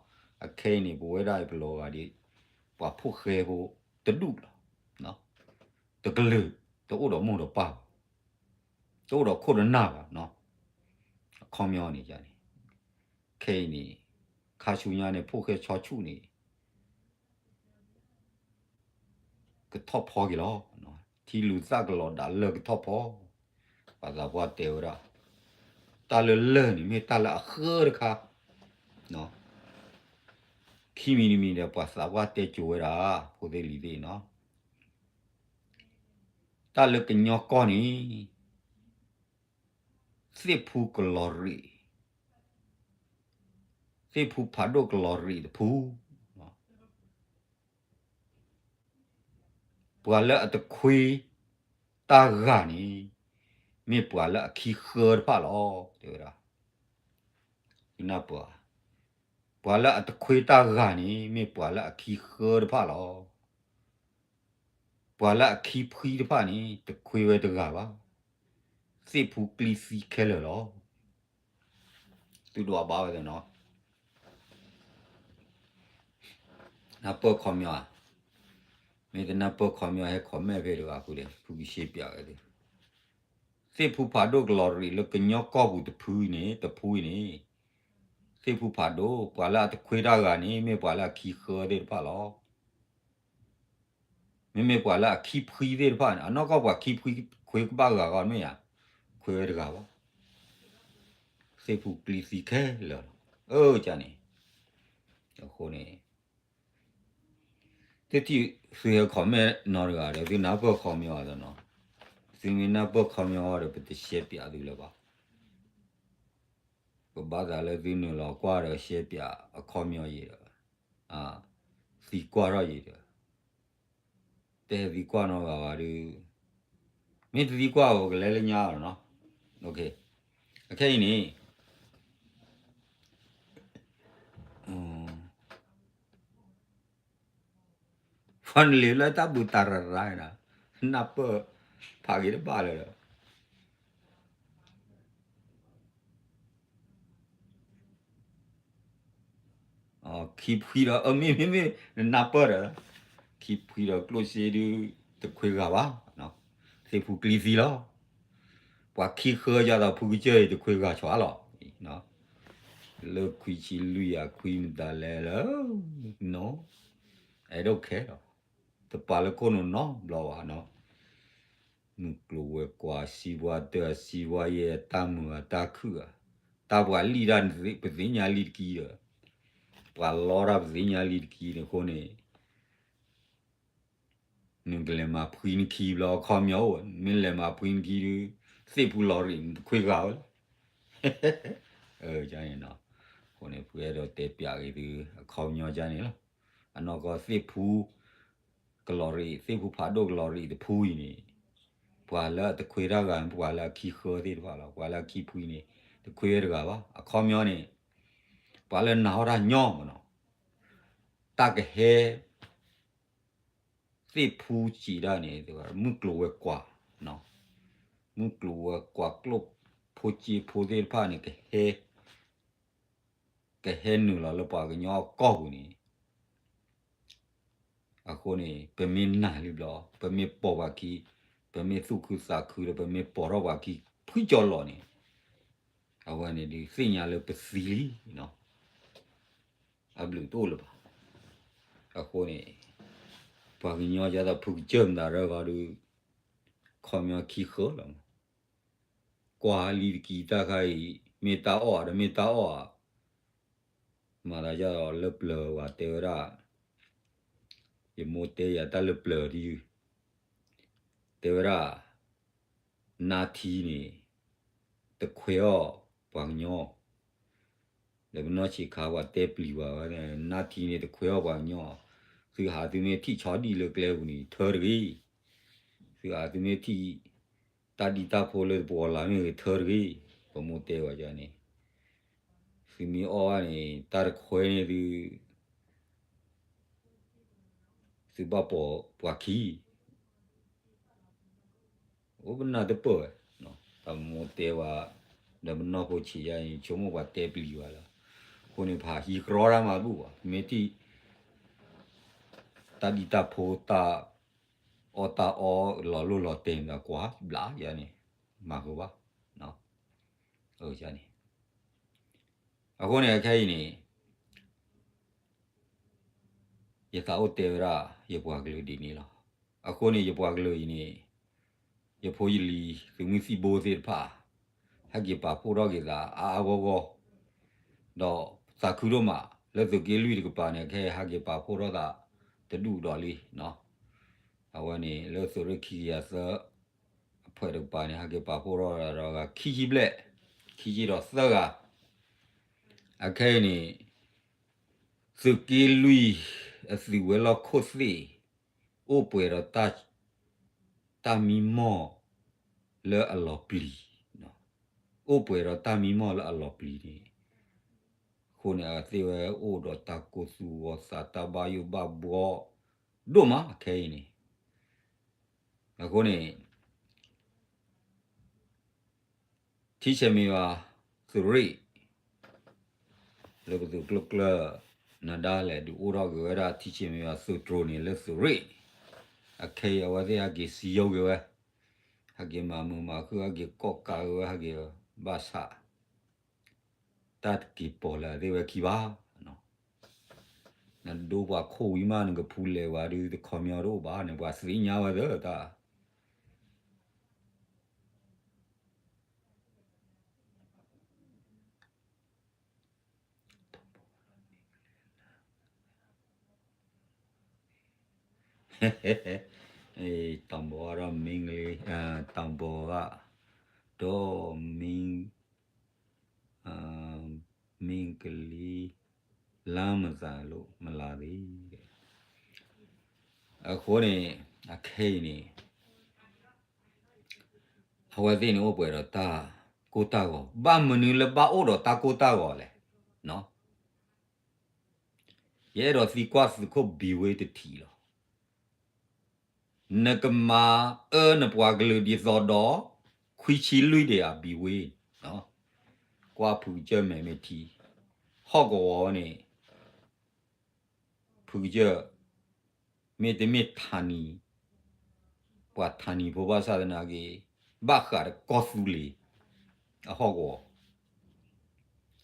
အခဲအံၤန့ၣ် ပဝဲဒၣ်အံၤပလီၤဂာ်ဒ် ပှၤဖိၣ်ဃဲဖိတဒူၣ်လီၤ, တကလုာ်တအိၣ်ဒီးမိၢ်ဒီးပၢ်ဘၣ်, တအိၣ်ဒီးခိၣ်ဒီးနၢ်ဘၣ်, အခီပညီန့ၣ်န့ၣ်, ခဲအံၤန့ၣ် ခါဆူညါန့ၣ် ဖိၣ်ဃဲဆီဆူၣ်န့ၣ် ကထီၣ်ဖီက့ၤလီၤ, ထံလူၤသၣ်ကလီၤဒၣ်လၢကထီၣ်ဖီ, ပှၤသးပှၢ်တဲဝဲဒၣ်, တၢ်လၢလၢၢ်န့ၣ် မ့ၢ်တၢ်လၢအဃၢတခါ, ခံမံၤတမံၤဒီး ပှၤသးပှၢ်တဲကိၤဝဲဒၣ်, ဖိသ့ၣ်လံၤသ့ၣ်နီၤ, တၢ်လၢကညီကီၢ်န့ၣ် သ့ၣ်ဖူကလီၤရံး, သ့ၣ်ဖူဖးဒိၣ်ကလီၤရံးတဖု, ပှၤလၢအတခွ့တၢ်ဂၤန့ၣ် မ့ၢ်ပှၤလၢအခံဃၢတဖၣ်လီၤ, တဲဝဲဒၣ်, ပှၤလၢအတခွ့တၢ်ဂၤန့ၣ် မ့ၢ်ပှၤလၢအခံဃၢတဖၣ်လီၤ. ပှၤလၢအခံဖှံတဖၣ်န့ၣ် တခွ့ဝဲတဂၤဘၣ်. သ့ၣ်ဖူကျံသံခဲလၢာ်လီၤ. သုဒွးဘါဝဲသ့ၣ်နီၤ, နၢ်ပၢၢ်ခီပညီဧါ, မ့ၢ်တနၢ်ပၢၢ်ခီပညီ ဟဲ comment ဖဲတဂၤဃုာ်ဒီး ဖုကရှဲပၠးဝဲသ့ၣ်, သ့ၣ်ဖူဖးဒိၣ်ကလီၤရံးလၢကညီကီၢ်ပူၤတဖုန့ၣ် တဖုအံၤန့ၣ်, သ့ၣ်ဖူဖးဒိၣ် ပှၤလၢအတခွ့တၢ်ဂၤန့ၣ် မ့ၢ်ပှၤလၢအခံဃၢသ့ၣ်တဖၣ်လီၤ. မ့မ့ၢ်ပှၤလၢအခံဖှံသ့ၣ်တဖၣ်န့ၣ် အနီၢ်ကီၢ်ပှၤခံဖှံခွ့ကဘၣ်ဂၤဂီၢ်မ့ၢ်ဧါ, ခွ့ဝဲတဂၤဘၣ်. သ့ၣ်ဖူကျံသံခဲလၢာ်လီၤ. အၢ ကန့ၣ်, အဃိန့ၣ် သုထံၣ်သုဟဲ comment နီတဂၤဒီး သုနၢ်ပၢၢ်ခီပညီအသိးနီၤ, သုမ့ၢ်နၢ်ပၢၢ်ခီပညီဒီး ပတရှဲပၠးသုလၢၤဘၣ်. ပဘၣ်သးလၢသုနုာ်လီၤကွၢ်ဒီးရှဲပၠးအခီပညီယံၤဒီး သံကွၢ်ထီၣ်ယံၤဒီး တဲသံကွၢ်နီတဂၤဘၣ်ဒီး မ့ၢ်တသံကွၢ် ပကလဲၤလၢညါလီၤနီၤ. အခဲအံၤန့ၣ် finally လၢတၢ်ဘူးတၢ်ရၤရၤနီၤ, နၢ်ပၢၢ်ဖးက့ၤတဘၣ်လၢၤဒီး ခံဖှံဒီး အမ့ၢ်မ့ၢ်မ့ၢ် နနၢ်ပၢၢ်ဒီး ခံဖှံဒီးကျိၣ်စ့ဒုး တခွဲဂၤဘၣ်, သ့ၣ်ဖူကျံသံလီၤ. ပှၤခံဃၢယၤဒီးဖူကစၢၢ်အံၤ တခွဲဂၤဆီလီၤ. လၢခွံဆံလွံၢ်ယၤခွံမတၤလဲၣ်လၢ နီၤ အဲၣ်ဒိးခဲလီၤ, တပာ်လၢခိၣ်နူာ်နီတဘျီဘၣ်နီၤ. မုၢ်ကျိၤဝဲၤကွာ် စံးပှၤတၢၢ် စံးပှၤယဲၢ် တၢ်မုာ်ဧါ တၢ်ခုၣ်ဧါ, တၢ်ပှၤလံၣ်တၢ် ပသ့ၣ်ညါလံတကံဒီး ပှၤလီတၢ်ပသ့ၣ်ညါလံတကံန့ၣ်အဃိန့ၣ် နကလဲၤမၤဖှံနခံဘျီ အခီပညီအိၣ်, မ့ၢ်လဲၤမၤဖှံနခံဒုး သ့ၣ်ဖူလီၤရံး နတခွဲဂၤဝဲလီၤ. န့ၣ်နီၤ, အဃိန့ၣ် ဖုအဲၣ်ဒိးတဲပၠးက့ၤသု အခီပညီဒ်န့ၣ်လီၤ. အနီၢ်ကီၢ်သ့ၣ်ဖူ ကလီၤရံး သ့ၣ်ဖူဖးဒိၣ်ကလီၤရံးတဖူအံၤန့ၣ် ပှၤလၢအတခွဲတၢ်ဂၤ ပှၤလၢအခံဃၢသ့ၣ်တဖၣ်လီၤ. ပှၤလၢအခံဖှံန့ၣ် တခွဲဝဲတဂၤဘၣ်. အခီပညီန့ၣ် ပှၤလၢနာ်အီၣ်တၢ်ညီမးနီၤ, တၢ်ကဟဲ သ့ၣ်ဖူစံးဒၣ်န့ၣ် မုၢ်ကျိၤဝဲၤကွာ်, မုၢ်ကျိၤဝဲၤကွာ်ကျိၣ်ဖိစ့ဖိသ့ၣ်တဖၣ်န့ၣ် ကဟဲ ကဟဲနုာ်လီၤလၢပှၤကညီအကီၢ်ပူၤန့ၣ် အဃိန့ၣ် ပမ့ၢ်နာ်လံဘျီ ပမ့ၢ်ပိာ်ပှၤခံ ပမ့ၢ်သူၣ်ခုသးခုဒီး ပမ့ၢ်ပိာ်ထီၣ်ပှၤခံ ဖှံကၠီလီၤန့ၣ် အဝဲန့ၣ်ဒုးသ့ၣ်ညါလၢပသံလံ, အဘျုးတအိၣ်လၢၤဘၣ်. အဃိန့ၣ် ပှၤကညီယသးဖုကစၢၢ်မတၤရၢဂီၤဒုး ခီပညီခံဃၢလီၤ. ကွၢ်လံတကံတၢ်ခါအံၤ မ့ၢ်တၢ်အီၣ်ဧါ ဒီးမ့ၢ်တၢ်အီၣ်ဧါ မၤသးဒ်သိးလၢပျၢၤဝဲတဲဝဲဒၣ်, ယမိၢ်တဲယၤတၢ်လၢပျၢၤဒ်အံၤ, တဲဝဲဒၣ် နါထံန့ၣ် တခွဲးအီၣ်ပှၤကညီ, ဒီးပနီၢ်ဆံးခါပှၤတဲပျံၤဝဲ, နါထံန့ၣ်တခွဲးအီၣ်ပှၤကညီ, သုဟးသုမ့ၢ်ထံၣ်ဆီဒံၣ်လၢကျဲပူၤန့ၣ် ထၢတဂ့ၤ, သုဟးသုမ့ၢ်ထံၣ် တၢ်ဒံၣ်တၢ်ဖိလၢတပှီၤလၢ်မ့ၢ်ဂ့ၤထၢတဂ့ၤ, ပမိၢ်တဲဝဲန့ၣ်, သုမ့ၢ်အီၣ်ဘၣ်န့ၣ် တၢ်တခွဲးန့ၣ်သု သုဘၣ်ပိာ်ပှၤခံ, အိၣ်ပနၢ်တပၢၢ်ဝဲ, တၢ်မိၢ်တဲဝဲ, ဒီးပနီၢ်ဖိဆံးယါအံၤ ဆိကမိၣ်ပှၤတဲပျံၤဝဲလီၤ, အဃိန့ၣ် ပဟးဟံးကြီတၢ်မၤဘူၣ်ဘၣ်, မ့ၢ်ထံၣ် တၢ်ဒံၣ်တၢ်ဖိတၢ် အီၣ်တၢ်အီလီၤလိၣ်လီၤတဲာ်မတၤကွၢ်ဘျးယါန့ၣ်, မၤဃုာ်ဘၣ်, န့ၣ်, အဃိန့ၣ် အခဲအံၤန့ၣ် ယသးအိၣ်တဲဝဲဒၣ် ယပှၤကလုာ်ဒ်န့ၣ်လီၤ. အဃိန့ၣ် ယပှၤကလုာ်အံၤန့ၣ် ယဖိယလံၤ သုးမုၢ်သံၣ်ဘိသ့ၣ်တဖၣ် ဟဲက့ၤပာ်ဖှိၣ်ထီၣ်က့ၤသးအါအါဂီၢ်ဂီၢ်, ဒီးသးခုဒိၣ်မး လၢသုးက့လွံၢ်တကပၤန့ၣ် ခဲအံၤဟဲက့ၤပာ်ဖှိၣ်ထီၣ်သးတဒူၣ်ဒီးလံ, အဝဲန့ၣ် လၢသုးရ့ၣ်ခံကယၤသၢ အဖှဲးတကပၤန့ၣ် ဟဲက့ၤပာ်ဖှိၣ်ထီၣ်ဒီးဂၤခံဆံဘျဲၣ်, ခံဆံဒီးသၢဂၤ, အခဲအံၤန့ၣ် သုးက့လွံၢ်အသုးဝဲၤလီၢ်ခိၣ်သ့ၣ် အိၣ်ပှဲၤဒီး တၢ်မံမီၢ်လၢအလီၤပျံၤ, အိၣ်ပှဲၤဒီးတၢ်မံမီၢ်လၢအလီၤပျံၤန့ၣ်, အဃိန့ၣ် အသ့ၣ်ဝဲအိၣ်ဒီးတၢ်ကိၢ်သူၣ်ဂီၤသး တၢ်ဘၣ်ယိၣ်ဘၣ်ဘှီဒိၣ်မးခဲအံၤန့ၣ်, အဃိန့ၣ် ထံဆဲးမ့ၢ်ယွၤသုးရ့ၣ် လၢပသုးကျိၤကျၢၢ် နဒါလဲၣ် ဒုးအိၣ်ထီၣ်က့ၤဝဲဒၣ် ထံဆဲးမ့ၢ်ယွၤသုးတြိၤန့ၣ် လၢသုးရ့ၣ်, အခဲအံၤအဝဲသ့ၣ်ဟဲက့ၤစံယိက့ၤဝဲ, ဟဲက့ၤမၤမုာ်မၤဃုာ် ဟဲက့ၤကိးကးက့ၤဝဲ ဟဲက့ၤဘၣ်ဆၣ် တၢ်တက့ၤပိာ်လၢအသ့ၣ်ဝဲခံဘၣ်. နဒိပှၤခိၣ်ဝံၤမး နကဖူလဲၤဝဲဒုး တခီပညီတအိၣ်ဘၣ်န့ၣ် ပှၤသ့ၣ်ညါဝဲသ့ၣ်တၢ်. တၢ်ဘီဒီးမင်းကလေး တၢ်ဘီဂၣ် ဒီး မင်း မင်းကလေး လမ်းမသန်လို့မလာသေး အဃိန့ၣ် အခဲအံၤန့ၣ် အဝဲသ့ၣ်န့ၣ်အိၣ်ပှဲၤဒီးတၢ်ကိၢ်တၢ်ဂီၤ ဘၣ်မနုၤလၢဘၣ်အိၣ်ဒီးတၢ်ကိၢ်တၢ်ဂီၤလဲၣ်. ယအဲၣ်ဒိးသံကွၢ်သုးခိၣ်ဘံဝ့တထံးလီၤ. နကမၤအၢနပှၤကလုာ်ဒ်သိးဒီး ခွံဆံလွံၢ်ဒံးဧါ ဘံဝ့, ကွၢ်ဖုကစၢၢ်မဲာ်မ့ၢ်ထံ, ဟီၣ်ကဝီၤဝဲန့ၣ် ဖုကစၢၢ် မ့တမ့ၢ်ထါနံၤ, ပှၤထါနံၤဖိဘၣ်ဆၣ်သနာ်က့ ဘၣ်ဃးဒီးကီၢ်သူလ့ၤ အဟီၣ်ကဝီၤ,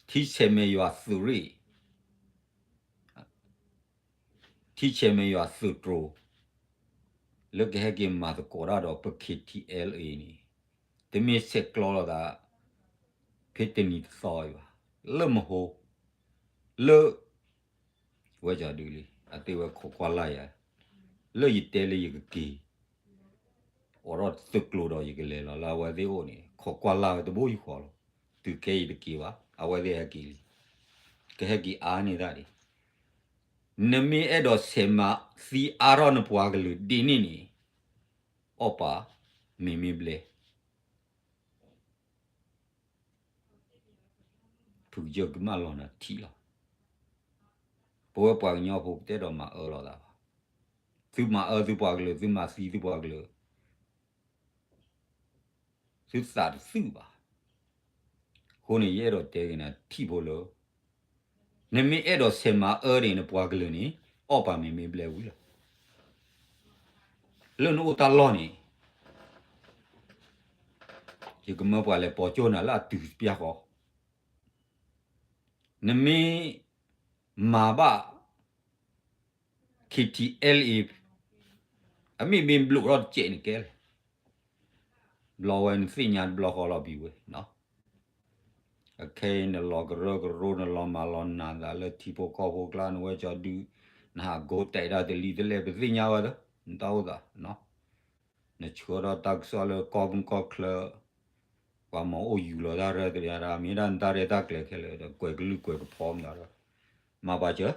ထံဆဲးမဲာ်ယွၤသုးရ့ၣ် ထံဆဲးမဲာ်ယွၤသုးတြိၤ လၢကဟဲက့ၤမၤသကိးတၢ်ဒီးပ K T L A န့ၣ် တမ့ၢ်ဆဲးကျိးလိာ်သး ဖဲတနံၤတသီအံၤဘၣ်, လၢမဟိ လၢ ဝဲကဒုလံ အသ့ဝဲခိးကွၢ်လၢ်ယၤ လၢယတဲလၢယကက့ၤ အိးထီၣ်သုးကျိၤဒီးယကလဲၤလီၤလၢအဝဲသ့ၣ်အိၣ်န့ၣ် ခိးကွၢ်လၢ်ဝဲတဘိယူၢ်ဃီလီၤ. တုၤခဲအံၤတက့ၤဘၣ် အဝဲသ့ၣ်ဟဲက့ၤလံ, ကဟဲက့ၤအါန့ၢ်တၢ်ဒံး, နမ့ၢ်အဲၣ်ဒိးဆဲးမၤသံအါထီၣ်နပှၤကလုာ်ဒ်န့ၣ်န့ၣ် အီၣ်ပာ် မ့မ့ၢ်ဘျဲၣ် ဖုကစၢၢ်ကမၣ်လီၤနၤထံၣ်လီၤ. ပဝဲပှၤကညီဖိပတအဲၣ်ဒိးမၤအၢလိာ်သးဘၣ်. သုမၤအၢသုပှၤကလုာ် သုမၤသံသုပှၤကလုာ် သုသးတသုဘၣ်. အဃိန့ၣ် ယအဲၣ်ဒိးတဲက့ၤနၤထံၣ်ဖိလၢ နမ့ၢ်အဲၣ်ဒိးဆဲးမၤအၢန့ၣ် နပှၤကလုာ်န့ၣ် အီၣ်ပာ်မ့မ့ၢ်ဘျဲၣ်ဝံၤလီၤ. လၢနအိၣ်တၢ်လီၢ်န့ၣ် ယကမၢပှၤလဲၤပိာ်ကၠိၣ်နၤလၢအတုၤပျၢ်ဃီ, နမ့ၢ်မၤဘၣ် K T L A အမ့ၢ်မ့ၢ်ဘျိးထီၣ်တစဲးန့ၣ်ကဲလဲၣ်, ဘျီဝဲနသ့ၣ်ညါတဘျီဃီလီၤဘံဝ့, အခဲအံၤနလီၤကရၢကရိ နလီၤမၤလီၤနၤသးလၢထံဖိကီၢ်ဖိကျါ နဝဲကၠီဒုး နဟးကိးတဲာ်ဒၣ်တလံၤတလဲၣ် ပသ့ၣ်ညါဝဲလၢ နတၢ်အိၣ်သး နဆှၢထီၣ်တၢ်ကစီၣ်လၢကီၢ်မုၢ်ကီၢ်ချၢ ပှၤမၤအိၣ်ယူၤလီၤတၢ်ရၢတရံး မ့ၢ်ဒၣ်နတၢ်ရဲၣ်တၢ်ကျဲၤခဲလၢာ်ဒီး ကွဲးကလုၢ်ကွဲးကဖီမးဒီး မၤပာ်စၢၤ,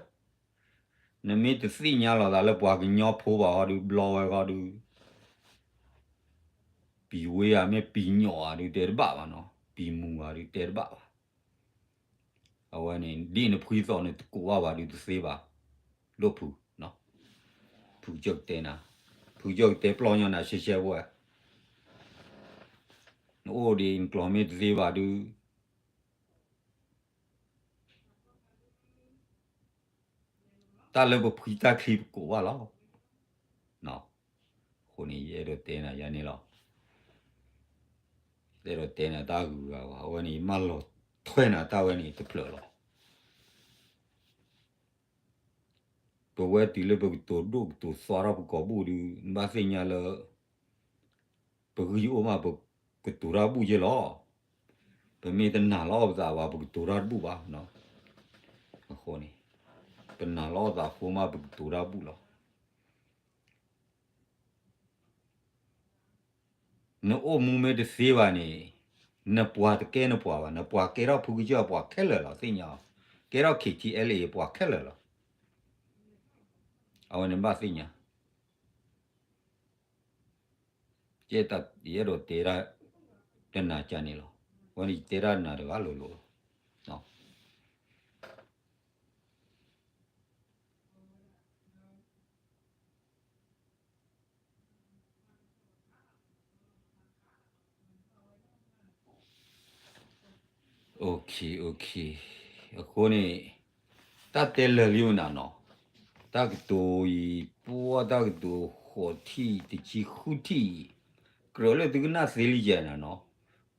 နမ့ၢ်တသ့ၣ်ညါလီၤသးလၢပှၤကညီဖိဘၣ်ဃီဒုး ဘျီဝဲဃီဒုး ပံၤဝ့ဧါမ့ၢ်ပံၤညီၣ်ဧါဒုးတဲတဘၣ်ဘၣ်နီၤ, ပံၤမူၤဧါဒုးတဲတဘၣ်ဘၣ်. အဝဲန့ၣ် ဒ်နဖှံသီၣ်န့ၣ်တကိးဘၣ်ဘၣ်ဒုးတသ့ဘၣ်, ဒိၣ်ဖု, ဖုကစၢၢ်ကတဲနၤ, ဖုကစၢၢ်ကတဲပျီၢ်ညီနၤရှဲရှဲဖိဧါ, နအိၣ်ဒံးနကျိာ်မ့ၢ်တသ့ဘၣ်ဒုး တၢ်လၢပဖှံတၢ်ချံပကိးဘၣ်လီၤ. အဃိန့ၣ် ယအဲၣ်ဒိးတဲနၤယၤန့ၣ်လီၤ. ယအဲၣ်ဒိးတဲနၤတၢ်ဂုၤဂၤဘၣ်, အဝဲန့ၣ် ယမၢလီၤထွဲနၤတၢ်ဝဲန့ၣ်တဖျၢၣ်လီၤ. ပဝဲတုၤလၢပကတိၤဒိၣ်ကတိၤသွါထီၣ်ပကိာ်ဘူၣ်ဒုး နဘၣ်သ့ၣ်ညါလၢ ပဂံၢ်အိၣ်မး ပကတိၤတၢ်ဘူၣ်က့လီၤ. ပမ့ၢ်တနာ်လီၤပသးဘၣ် ပကတိၤတၢ်တဘူၣ်ဘၣ်. အဃိန့ၣ် ပနာ်လီၤသးအဃိမး ပကတိၤတၢ်ဘူၣ်လီၤ. နအိၣ်မူမ့ၢ်တသ့ဘၣ်န့ၣ် နပှၤတကဲနပှၤဘၣ်, နပှၤကဲထီၣ်ဖုကစၢၢ်ပှၤခဲလၢာ်လီၤ သ့ၣ်ညါအီၤ, ကဲထီၣ် K T L A ပှၤခဲလၢာ်လီၤ. အဝဲန့ၣ်ဘၣ်သ့ၣ်ညါ ယအဲၣ်ဒိးတဲဒၣ် တနၤကန့ၣ်လီၤ. အဝဲန့ၣ်ယတဲဒၣ်နၤတဂၤလိၤလိၤလီၤ. အဃိန့ၣ် တၢ်တဲလၢာ်လံမနုၤနီၤ, တၢ်ကတိၤအံၤ ပှၤတၢ်ကတိၤဃိးထံၣ်တဆံဃုထံၣ်အံၤ ကြၢးလၢသုကနၣ်သ့လံယဲၢ်နၤနီၤ,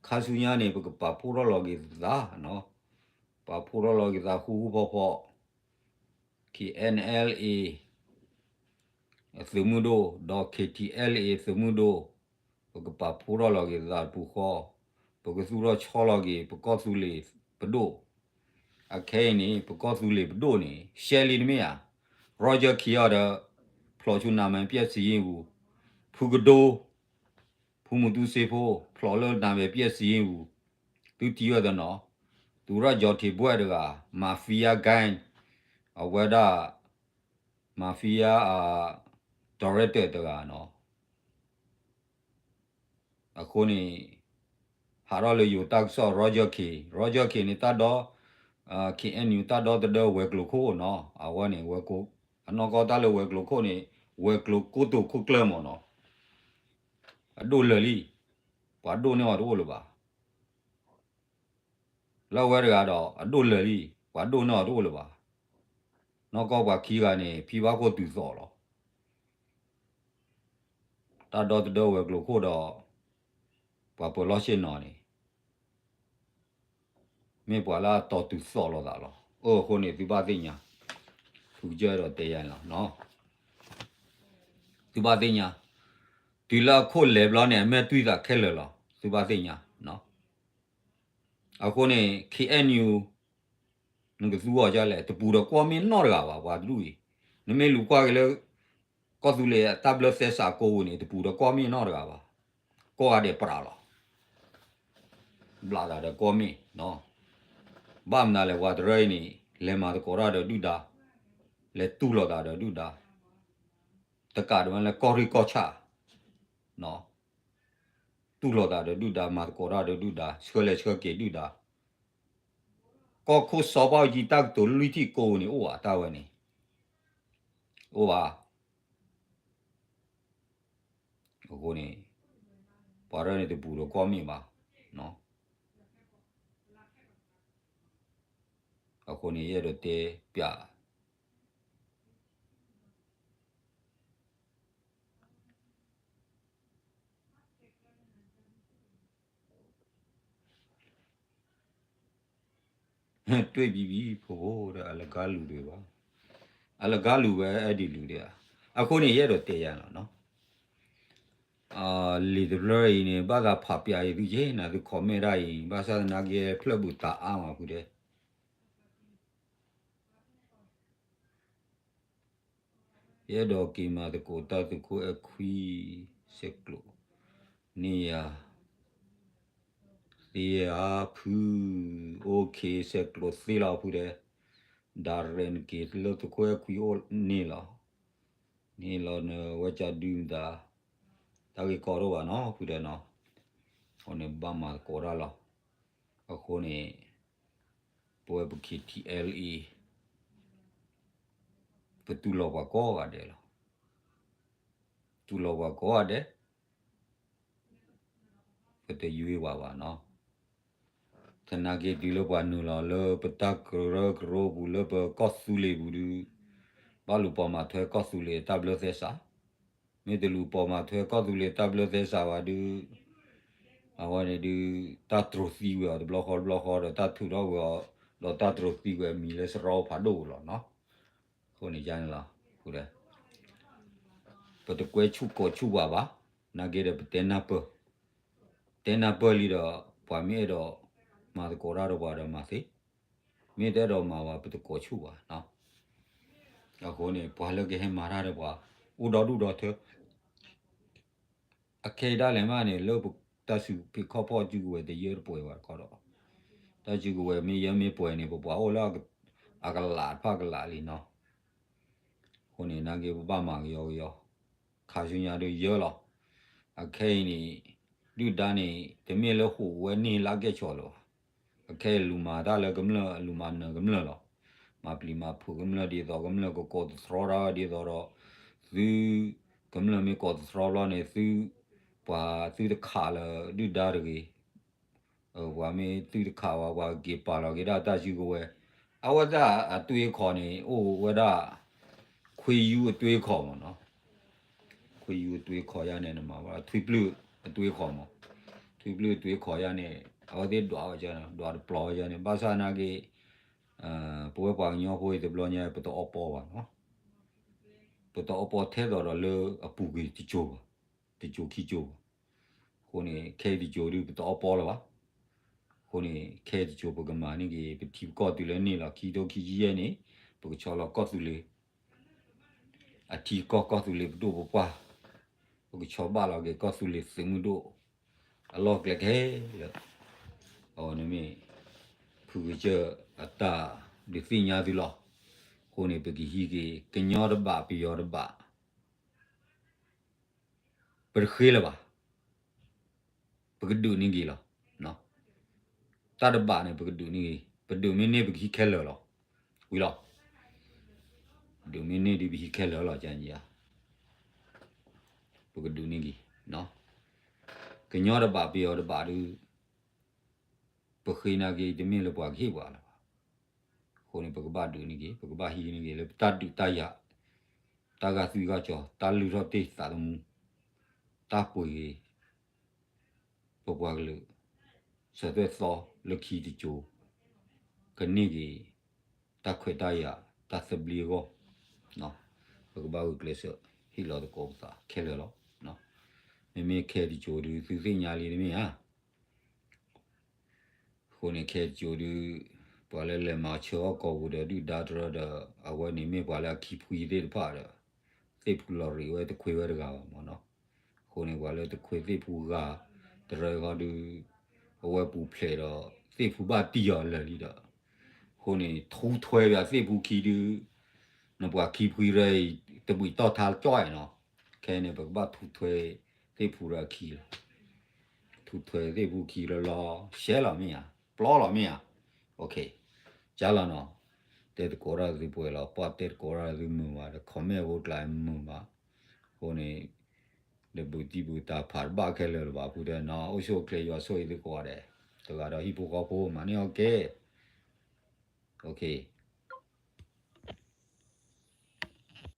ခါဆူညါန့ၣ် ပကပာ်ဖှိၣ်ထီၣ်လီၤက့ၤသး, ပာ်ဖှိၣ်ထီၣ်လီၤက့ၤသးဃူဃူဖိးဖိး K N L A သုးမုၢ်ဒိၣ် ဒီး K T L A သုးမုၢ်ဒိၣ်, ပကပာ်ဖှိၣ်ထီၣ်လီၤက့ၤသးတပူၤဃီ, ပကသူၣ်ထီၣ်ဆီလီၤက့ၤ ပကီၢ်သူလ့ၤပဒိၣ်, အခဲအံၤန့ၣ် ပကီၢ်သူလ့ၤပဒိၣ်န့ၣ် ရှဲလံတမ့ၢ်ဧါ, Roger Key အီၤဒီး ဖ ဖျိးဆူနၢ်မဲာ်ပျဲၢ်စံယ့ၣ်ပူၤ, ဖုကဒိ ဖုမူတူစ့ဖိ ဖျိးလၢနၢ်မဲာ်ပျဲၢ်စံယ့ၣ်ပူၤ, သုထံၣ်ဝဲတနီၤ, သူရၢ်ကၠီၤထံးဘှဲၣ်တဂၤ, mafia gang, အဝဲဒၣ် mafia director တဂၤနီၤ. အဃိန့ၣ် ဟးထီၣ်လၢယိၤတၢ်ကစီၣ် Roger Khin, Roger Khin န့ၣ် တၢ်ဒီ KNU တၢ်ဒီသဒၢဝဲၤကျိၤခိၣ်နီၤ, အဝဲန့ၣ် အနီၢ်ကီၢ်တၢ်လၢဝဲၤကျိၤခိၣ်န့ၣ် ဝဲၤကျိၤကိတိာ်ခိၣ်ကျၢၢ်မ့ၢ်နီၤ, အဒိၣ်လၢာ်လံ, ပှၤဒိၣ်န့ၢ်အီၤတအိၣ်လၢၤဘၣ်. လၢအဝဲတဂၤဒီး အဒိၣ်လၢာ်လံ, ပှၤဒိၣ်န့ၢ်အီၤတအိၣ်လၢၤဘၣ်. နီၢ်ကီၢ်ပှၤခံဂၤန့ၣ် ဖံဘၣ်ခိၣ်တုၤသီၣ်လီၤ. တၢ်ဒီသဒၢဝဲၤကျိၤခိၣ်ဒီး ပှၤပၢၤလီၢ်ဆ့ၣ်နီၤန့ၣ် မ့ၢ်ပှၤလၢအတီၤတုၤသီၣ်လိာ်သးလီၤ. အဃိန့ၣ် သုဘၣ်သ့ၣ်ညါ, ဖုကစၢၢ်ဒီးတဲယၤန့ၣ်လီၤ. သုဘၣ်သ့ၣ်ညါ, တုၤလၢအခိၣ်လဲၤဘျီန့ၣ် အမဲာ်တွံၢ်သးခဲလၢာ်လီၤ. သုဘၣ်သ့ၣ်ညါ. အဃိန့ၣ် KNU နကသူအီၤဒ်လဲၣ်, တပူၤဒီးကွီၢ်မ့ၢ်နီတဂၤဘၣ် ပှၤတဒူၣ်အံၤ. နမ့ၢ်လူၤကွၢ်က့ၤလၢ ကီၢ်သူလ့ၤအတၢ်ဘျၢသဲစးကိးပူၤန့ၣ် တပူၤဒီးကွီၢ်မ့ၢ်နီတဂၤဘၣ်. ကိးဂၤဒဲးပြးလီၤ. ဘျးသးဒီးကွီၢ်မ့ၢ်, ဘၣ်မနုၤလဲၣ် ပှၤတရၢအံၤန့ၣ် လဲၤမၤသကိးတၢ်ဒီးဒုၣ်ဒါ, လဲၤတူၢ်လိာ်သးဒီးဒုၣ်ဒါ, တကးဒံးဘၣ်လၢကီၢ်ရ့ၣ်ကီၢ်ဆၣ် တူၢ်လိာ်သးဒီးဒုၣ်ဒါ, မၤသကိးတၢ်ဒီးဒုၣ်ဒါ, ဆှၢလဲၤဆှၢက့ၤဒုၣ်ဒါ, ကီၢ်ခိၣ်စီၤဘၣ်အူကၠံတၢ်ကတိၤလွံၢ်ထံၣ်ကိးပူၤန့ၣ် အိၣ်ဘၣ်တၢ်ဝဲန့ၣ်, အိၣ်ဘၣ်. အဃိန့ၣ် ပှၤတရၢန့ၣ် တပူၤဒီးကွီၢ်မ့ၢ်ဘၣ်. အဃိန့ၣ် ယအဲၣ်ဒိးတဲပျး တွ့ၢ်ဘံဘံ ဖိဖိဒီး အလကါလူၤဒံးဘၣ်, အလကါလူၤဝဲအဲၣ်ဒိးလူၤဒံးဧါ. အဃိန့ၣ် ယအဲၣ်ဒိးတဲယၤလီၤနီၤ, လံာ်တဖျၢၣ်အံၤန့ၣ် ဘၣ်သးဖးပျးအံၤသုက့ၤနၤ သု comment ဒၣ်အံၤ ဘၣ်ဆၣ်သနာ်က့ ဖျၢၣ်ဘုးတၢ်အါမးဖုဒဲး ယအဲၣ်ဒိးက့ၤမၤသကိးတၢ်သုးခိၣ်အဲၣ်ခွံ ဆဲးကျိးန့ၢ်ယၤ သ့ဧါဖု, OK ဆဲးကျိးသ့လီၤဖုဒဲး, ဒၣ်ရဲၣ်နက့ၤလၢသုးခိၣ်အဲၣ်ခွံအိၣ်န့ၣ်လီၤ, န့ၣ်လီၤနဝဲကဒုမတၤ, တၢ်ဂ့ၢ်ကီတအိၣ်ဘၣ်နီၤ ဖုဒဲးနီၤ, အဃိန့ၣ်ဘၣ်မၤသကိးတၢ်လီၤ, အဃိန့ၣ် ပဝဲပ KTLA ပတူၢ်လိာ်ပှၤကိးဂၤဒဲးလီၤ, တူၢ်လိာ်ပှၤကိးဂၤဒဲး, ပတယွ့ပှၤဘၣ်နီၤ, သနာ်က့တုၤလၢပှၤနုာ်လီၤလၢပတၢ်ကရၢကရိပူၤလၢပကီၢ်သူလ့ၤပူၤဒုး, ဘၣ်လူၤပိာ်မၤထွဲကီၢ်သူလ့ၤတၢ်ဘျၢသဲစး, မ့ၢ်တလူၤပိာ်မၤထွဲကီၢ်သူလ့ၤတၢ်ဘျၢသဲစးဘၣ်ဒုး, အဝဲန့ၣ်ဒုး တၢ်တြီသံဝဲအီၤတဘျီဃီတဘျီဃီဒီး တၢ်ထုးထီၣ်ဝဲအီၤ ဒီးတၢ်တြီသံဝဲအမံၤလၢစရီဖးဒိၣ်လီၤနီၤ, အဃိန့ၣ်ယါန့ၣ်လီၤ, ပတကွဲဆူၣ်ကိးဆူၣ်ပှၤဘၣ်, နာ်က့ဒီးပတဲနၢ်ပၢၢ်, တဲနၢ်ပၢၢ်လံဒီး ပှၤမ့ၢ်အဲၣ်ဒိးမၤသကိးတၢ်ဒီးပှၤဒီးမၤသ့, မ့ၢ်တအဲၣ်ဒိးမၤဘၣ် ပတကိးဆူၣ်ဘၣ်, အဃိန့ၣ် ပှၤလၢကဟဲမၤတၢ်ဒီးပှၤ အိၣ်ဒီဒူၣ်ဒီထၢ အခဲအံၤဒၣ်လဲာ်မးန့ၣ် လၢပတၢ်စူးဖံးခီၣ်ဖီၣ်စုကဝဲၤတယၢတပှဲၤဘၣ်တခီဒီး, တၢ်စုကဝဲၤမ့ၢ်ယၢမ့ၢ်ပှဲၤန့ၣ် ပပှၤအိၣ်လၢအကလးတဖၣ်ကလးလံနီၤ, အဃိန့ၣ် နာ်က့ပဘၣ်မၤကယီကယီ, ခါဆူညါဒုးယၢလီၤ, အခဲအံၤန့ၣ် ဒုၣ်ဒါန့ၣ် တမ့ၢ်လၢဟူးဝဲန့ၢ်လၢအကဲၣ်ဆိးလၢၤဘၣ်, အခဲအံၤလူၤမၤတၢ်လၢကမျၢၢ် လူၤမၤနၢၤကမျၢၢ်လီၤ, မၤပျံၤမၤဖုးကမျၢၢ်ဒ်သိး ကမျၢၢ်ကကိးသတြီတၢ်ဝဲဒ်သိးဒီး, သု ကမျၢၢ်မ့ၢ်ကိးသတြီဘျီန့ၣ် သု ပှၤသုတခးလၢဒုၣ်ဒါတဂ့ၤ, ပှၤမ့ၢ်သုတခးဝဲ ပှၤက့ၤပာ်လီၤက့ၤဒၣ်တၢ်စုကဝဲၤ, အဝဲဒၣ်အသွ့ခီၣ်န့ၣ် အိၣ်ဝဲဒၣ် ခွ့ယူအသွ့ခီၣ်မ့ၢ်နီၤ, ခွ့ယူအသွ့ခီၣ်ယါန့ၣ် နမၤဝဲ ထွံၣ်ပျုၢ်အသွ့ခီၣ်မ့ၢ်, ထွံၣ်ပျုၢ်အသွ့ခီၣ်ယါန့ၣ် အဝဲသ့ၣ်ဒွးဝဲကန့ၣ် ဒွးတပျီၤဝဲကန့ၣ် ဘၣ်ဆၣ်နာ်က့ ပဝဲပှၤကညီဖိအံၤတဘျီညါ ပတအီပီဘၣ်နီၤ, ပတအီပီထဲသိးဒီးလၢအပူၤကွံာ်တစိၤဘၣ်, တစိၤခံစိၤဘၣ်, အဃိန့ၣ် ခဲအံၤတစိၤဒုး ပတအီပီလၢၤဘၣ်, အဃိန့ၣ် ခဲအံၤတစိၤပကမၤန့ၢ်က့ၤ ပထံပကီၢ်တုၤလၢန့ၣ်လီၤ ခံထိခံဆံယဲၢ်န့ၣ် ပကဆီလီၤကီၢ်သူလ့ၤ အထံကီၢ်ကီၢ်သူလ့ၤပဒိၣ်ပပှၢ်, ပကဆီဘၣ်လီၤက့ၤကီၢ်သူလ့ၤသုးမုၢ်ဒိၣ် အလီၢ်ကျဲခဲလၢာ်, အဝဲန့ၣ်မ့ၢ် ဖုဂုာ်စၢၢ်အတၢ်ဒုးသ့ၣ်ညါသုလီၤ. အဃိန့ၣ် ပကဟံးက့ၤ ကညီတဘး ပယီၤတဘး ပတဃ့လၢၤဘၣ်. ပကဒုးန့ၢ်က့ၤလီၤ. တၢ်တဘးန့ၣ် ပကဒုးန့ၢ်က့ၤ, ပဒုးမ့ၢ်န့ၢ် ပကဟံးခဲလၢာ်လီၤ. ဝံၤလီၤ. ဒုးမ့ၢ်န့ၢ်ဒုးပဟံးခဲလၢာ်လီၤ ကန့ၣ်ဧါ. ပကဒုးန့ၢ်က့ၤ ကညီတဘး ပယီၤတဘးဒုး ပဃ့နာ်က့ၤ တမ့ၢ်လၢပှၤကဟ့ၣ်ပှၤလၢၤဘၣ်. အဃိန့ၣ် ပကဘၣ်ဒုးန့ၢ်က့ၤ, ပကဘၣ်ဟံးန့ၢ်က့ၤ လၢပတၢ်ဒုးတၢ်ယၤ, တၢ်ဂာ်သွံၣ်ဂာ်စီၤ, တၢ်လုၢ်ထီၣ်တ့ၢ်သးသမူ, တၢ်ပှ့ၤက့ၤ ပပှၤကလုာ် စၢၤသွဲၣ်သီလၢခံတစိၤ, ကန့ၢ်က့ၤ တၢ်ခွဲးတၢ်ယာ် တၢ်သဘျ့အဂီၢ်, ပကဘၣ်ဂုာ်ကျဲးစၢး ဟ့ၣ်လီၤသကိးပသးခဲလၢာ်လီၤ. မ့မ့ၢ်ခဲတစိၤဒုး သုသ့ၣ်ညါလံတမ့ၢ်ဧါ. အဃိန့ၣ် ခဲတစိၤဒုး ပှၤလၢလဲၤမၤဆၢအီၣ်ကီၢ်ပူၤဒီး ဒုၣ်ဒါတရၢဒီး အဝဲန့ၣ်မ့ၢ်ပှၤလၢအခံဖှံသ့ၣ်တဖၣ်ဒီး သ့ၣ်ဖူလီၤရံးဝဲတခွ့ဝဲတဂၤဘၣ်မၢ်နီၤ. အဃိန့ၣ် ပှၤလၢတခွ့သ့ၣ်ဖူဂၤ တရၢဃီဒုး အဝဲပူၤဖျဲးဒီး သ့ၣ်ဖူဘၣ်တံၢ်အီၤလၢာ်လံဒီး အဃိန့ၣ် ထူထွဲပှၤသ့ၣ်ဖူခံဒုး နပှၤခံဖှံရၢအံၤ တဘှံးတီၢ်ထါကၠီၣ်အံၤနီၤ. ခဲအံၤန့ၣ် ပကဘၣ်ထူထွဲသ့ၣ်ဖူရၢအခံလီၤ. ထူထွဲသ့ၣ်ဖူခံလီၤလီၤ ရှဲလီၤမ့ၢ်ဧါ, ပျီလီၤမ့ၢ်ဧါ. ကၠါလီၤနီၤ. တဲသကိးတၢ်သုပှဲၤလီၤ, ပှၤတဲသကိးတၢ်သုမုာ်ဘၣ်ဒီး comment ဖိတကျါမုာ်ဘၣ်. အဃိန့ၣ် တဘူးတံၢ်ဘူးတာ်ဖးတဘၣ်ခဲလၢာ်လၢၤဘၣ်ဖုတဲနီၤ. အိၣ်ဆူၣ်အိၣ်ချ့ ယွၤဆိၣ်ဂ့ၤသုကိးဂၤဒဲး, တဂၤဒီးဟံၣ်ဖိဃီဖိ မၤန့ၢ်အီၣ်က့ၤ.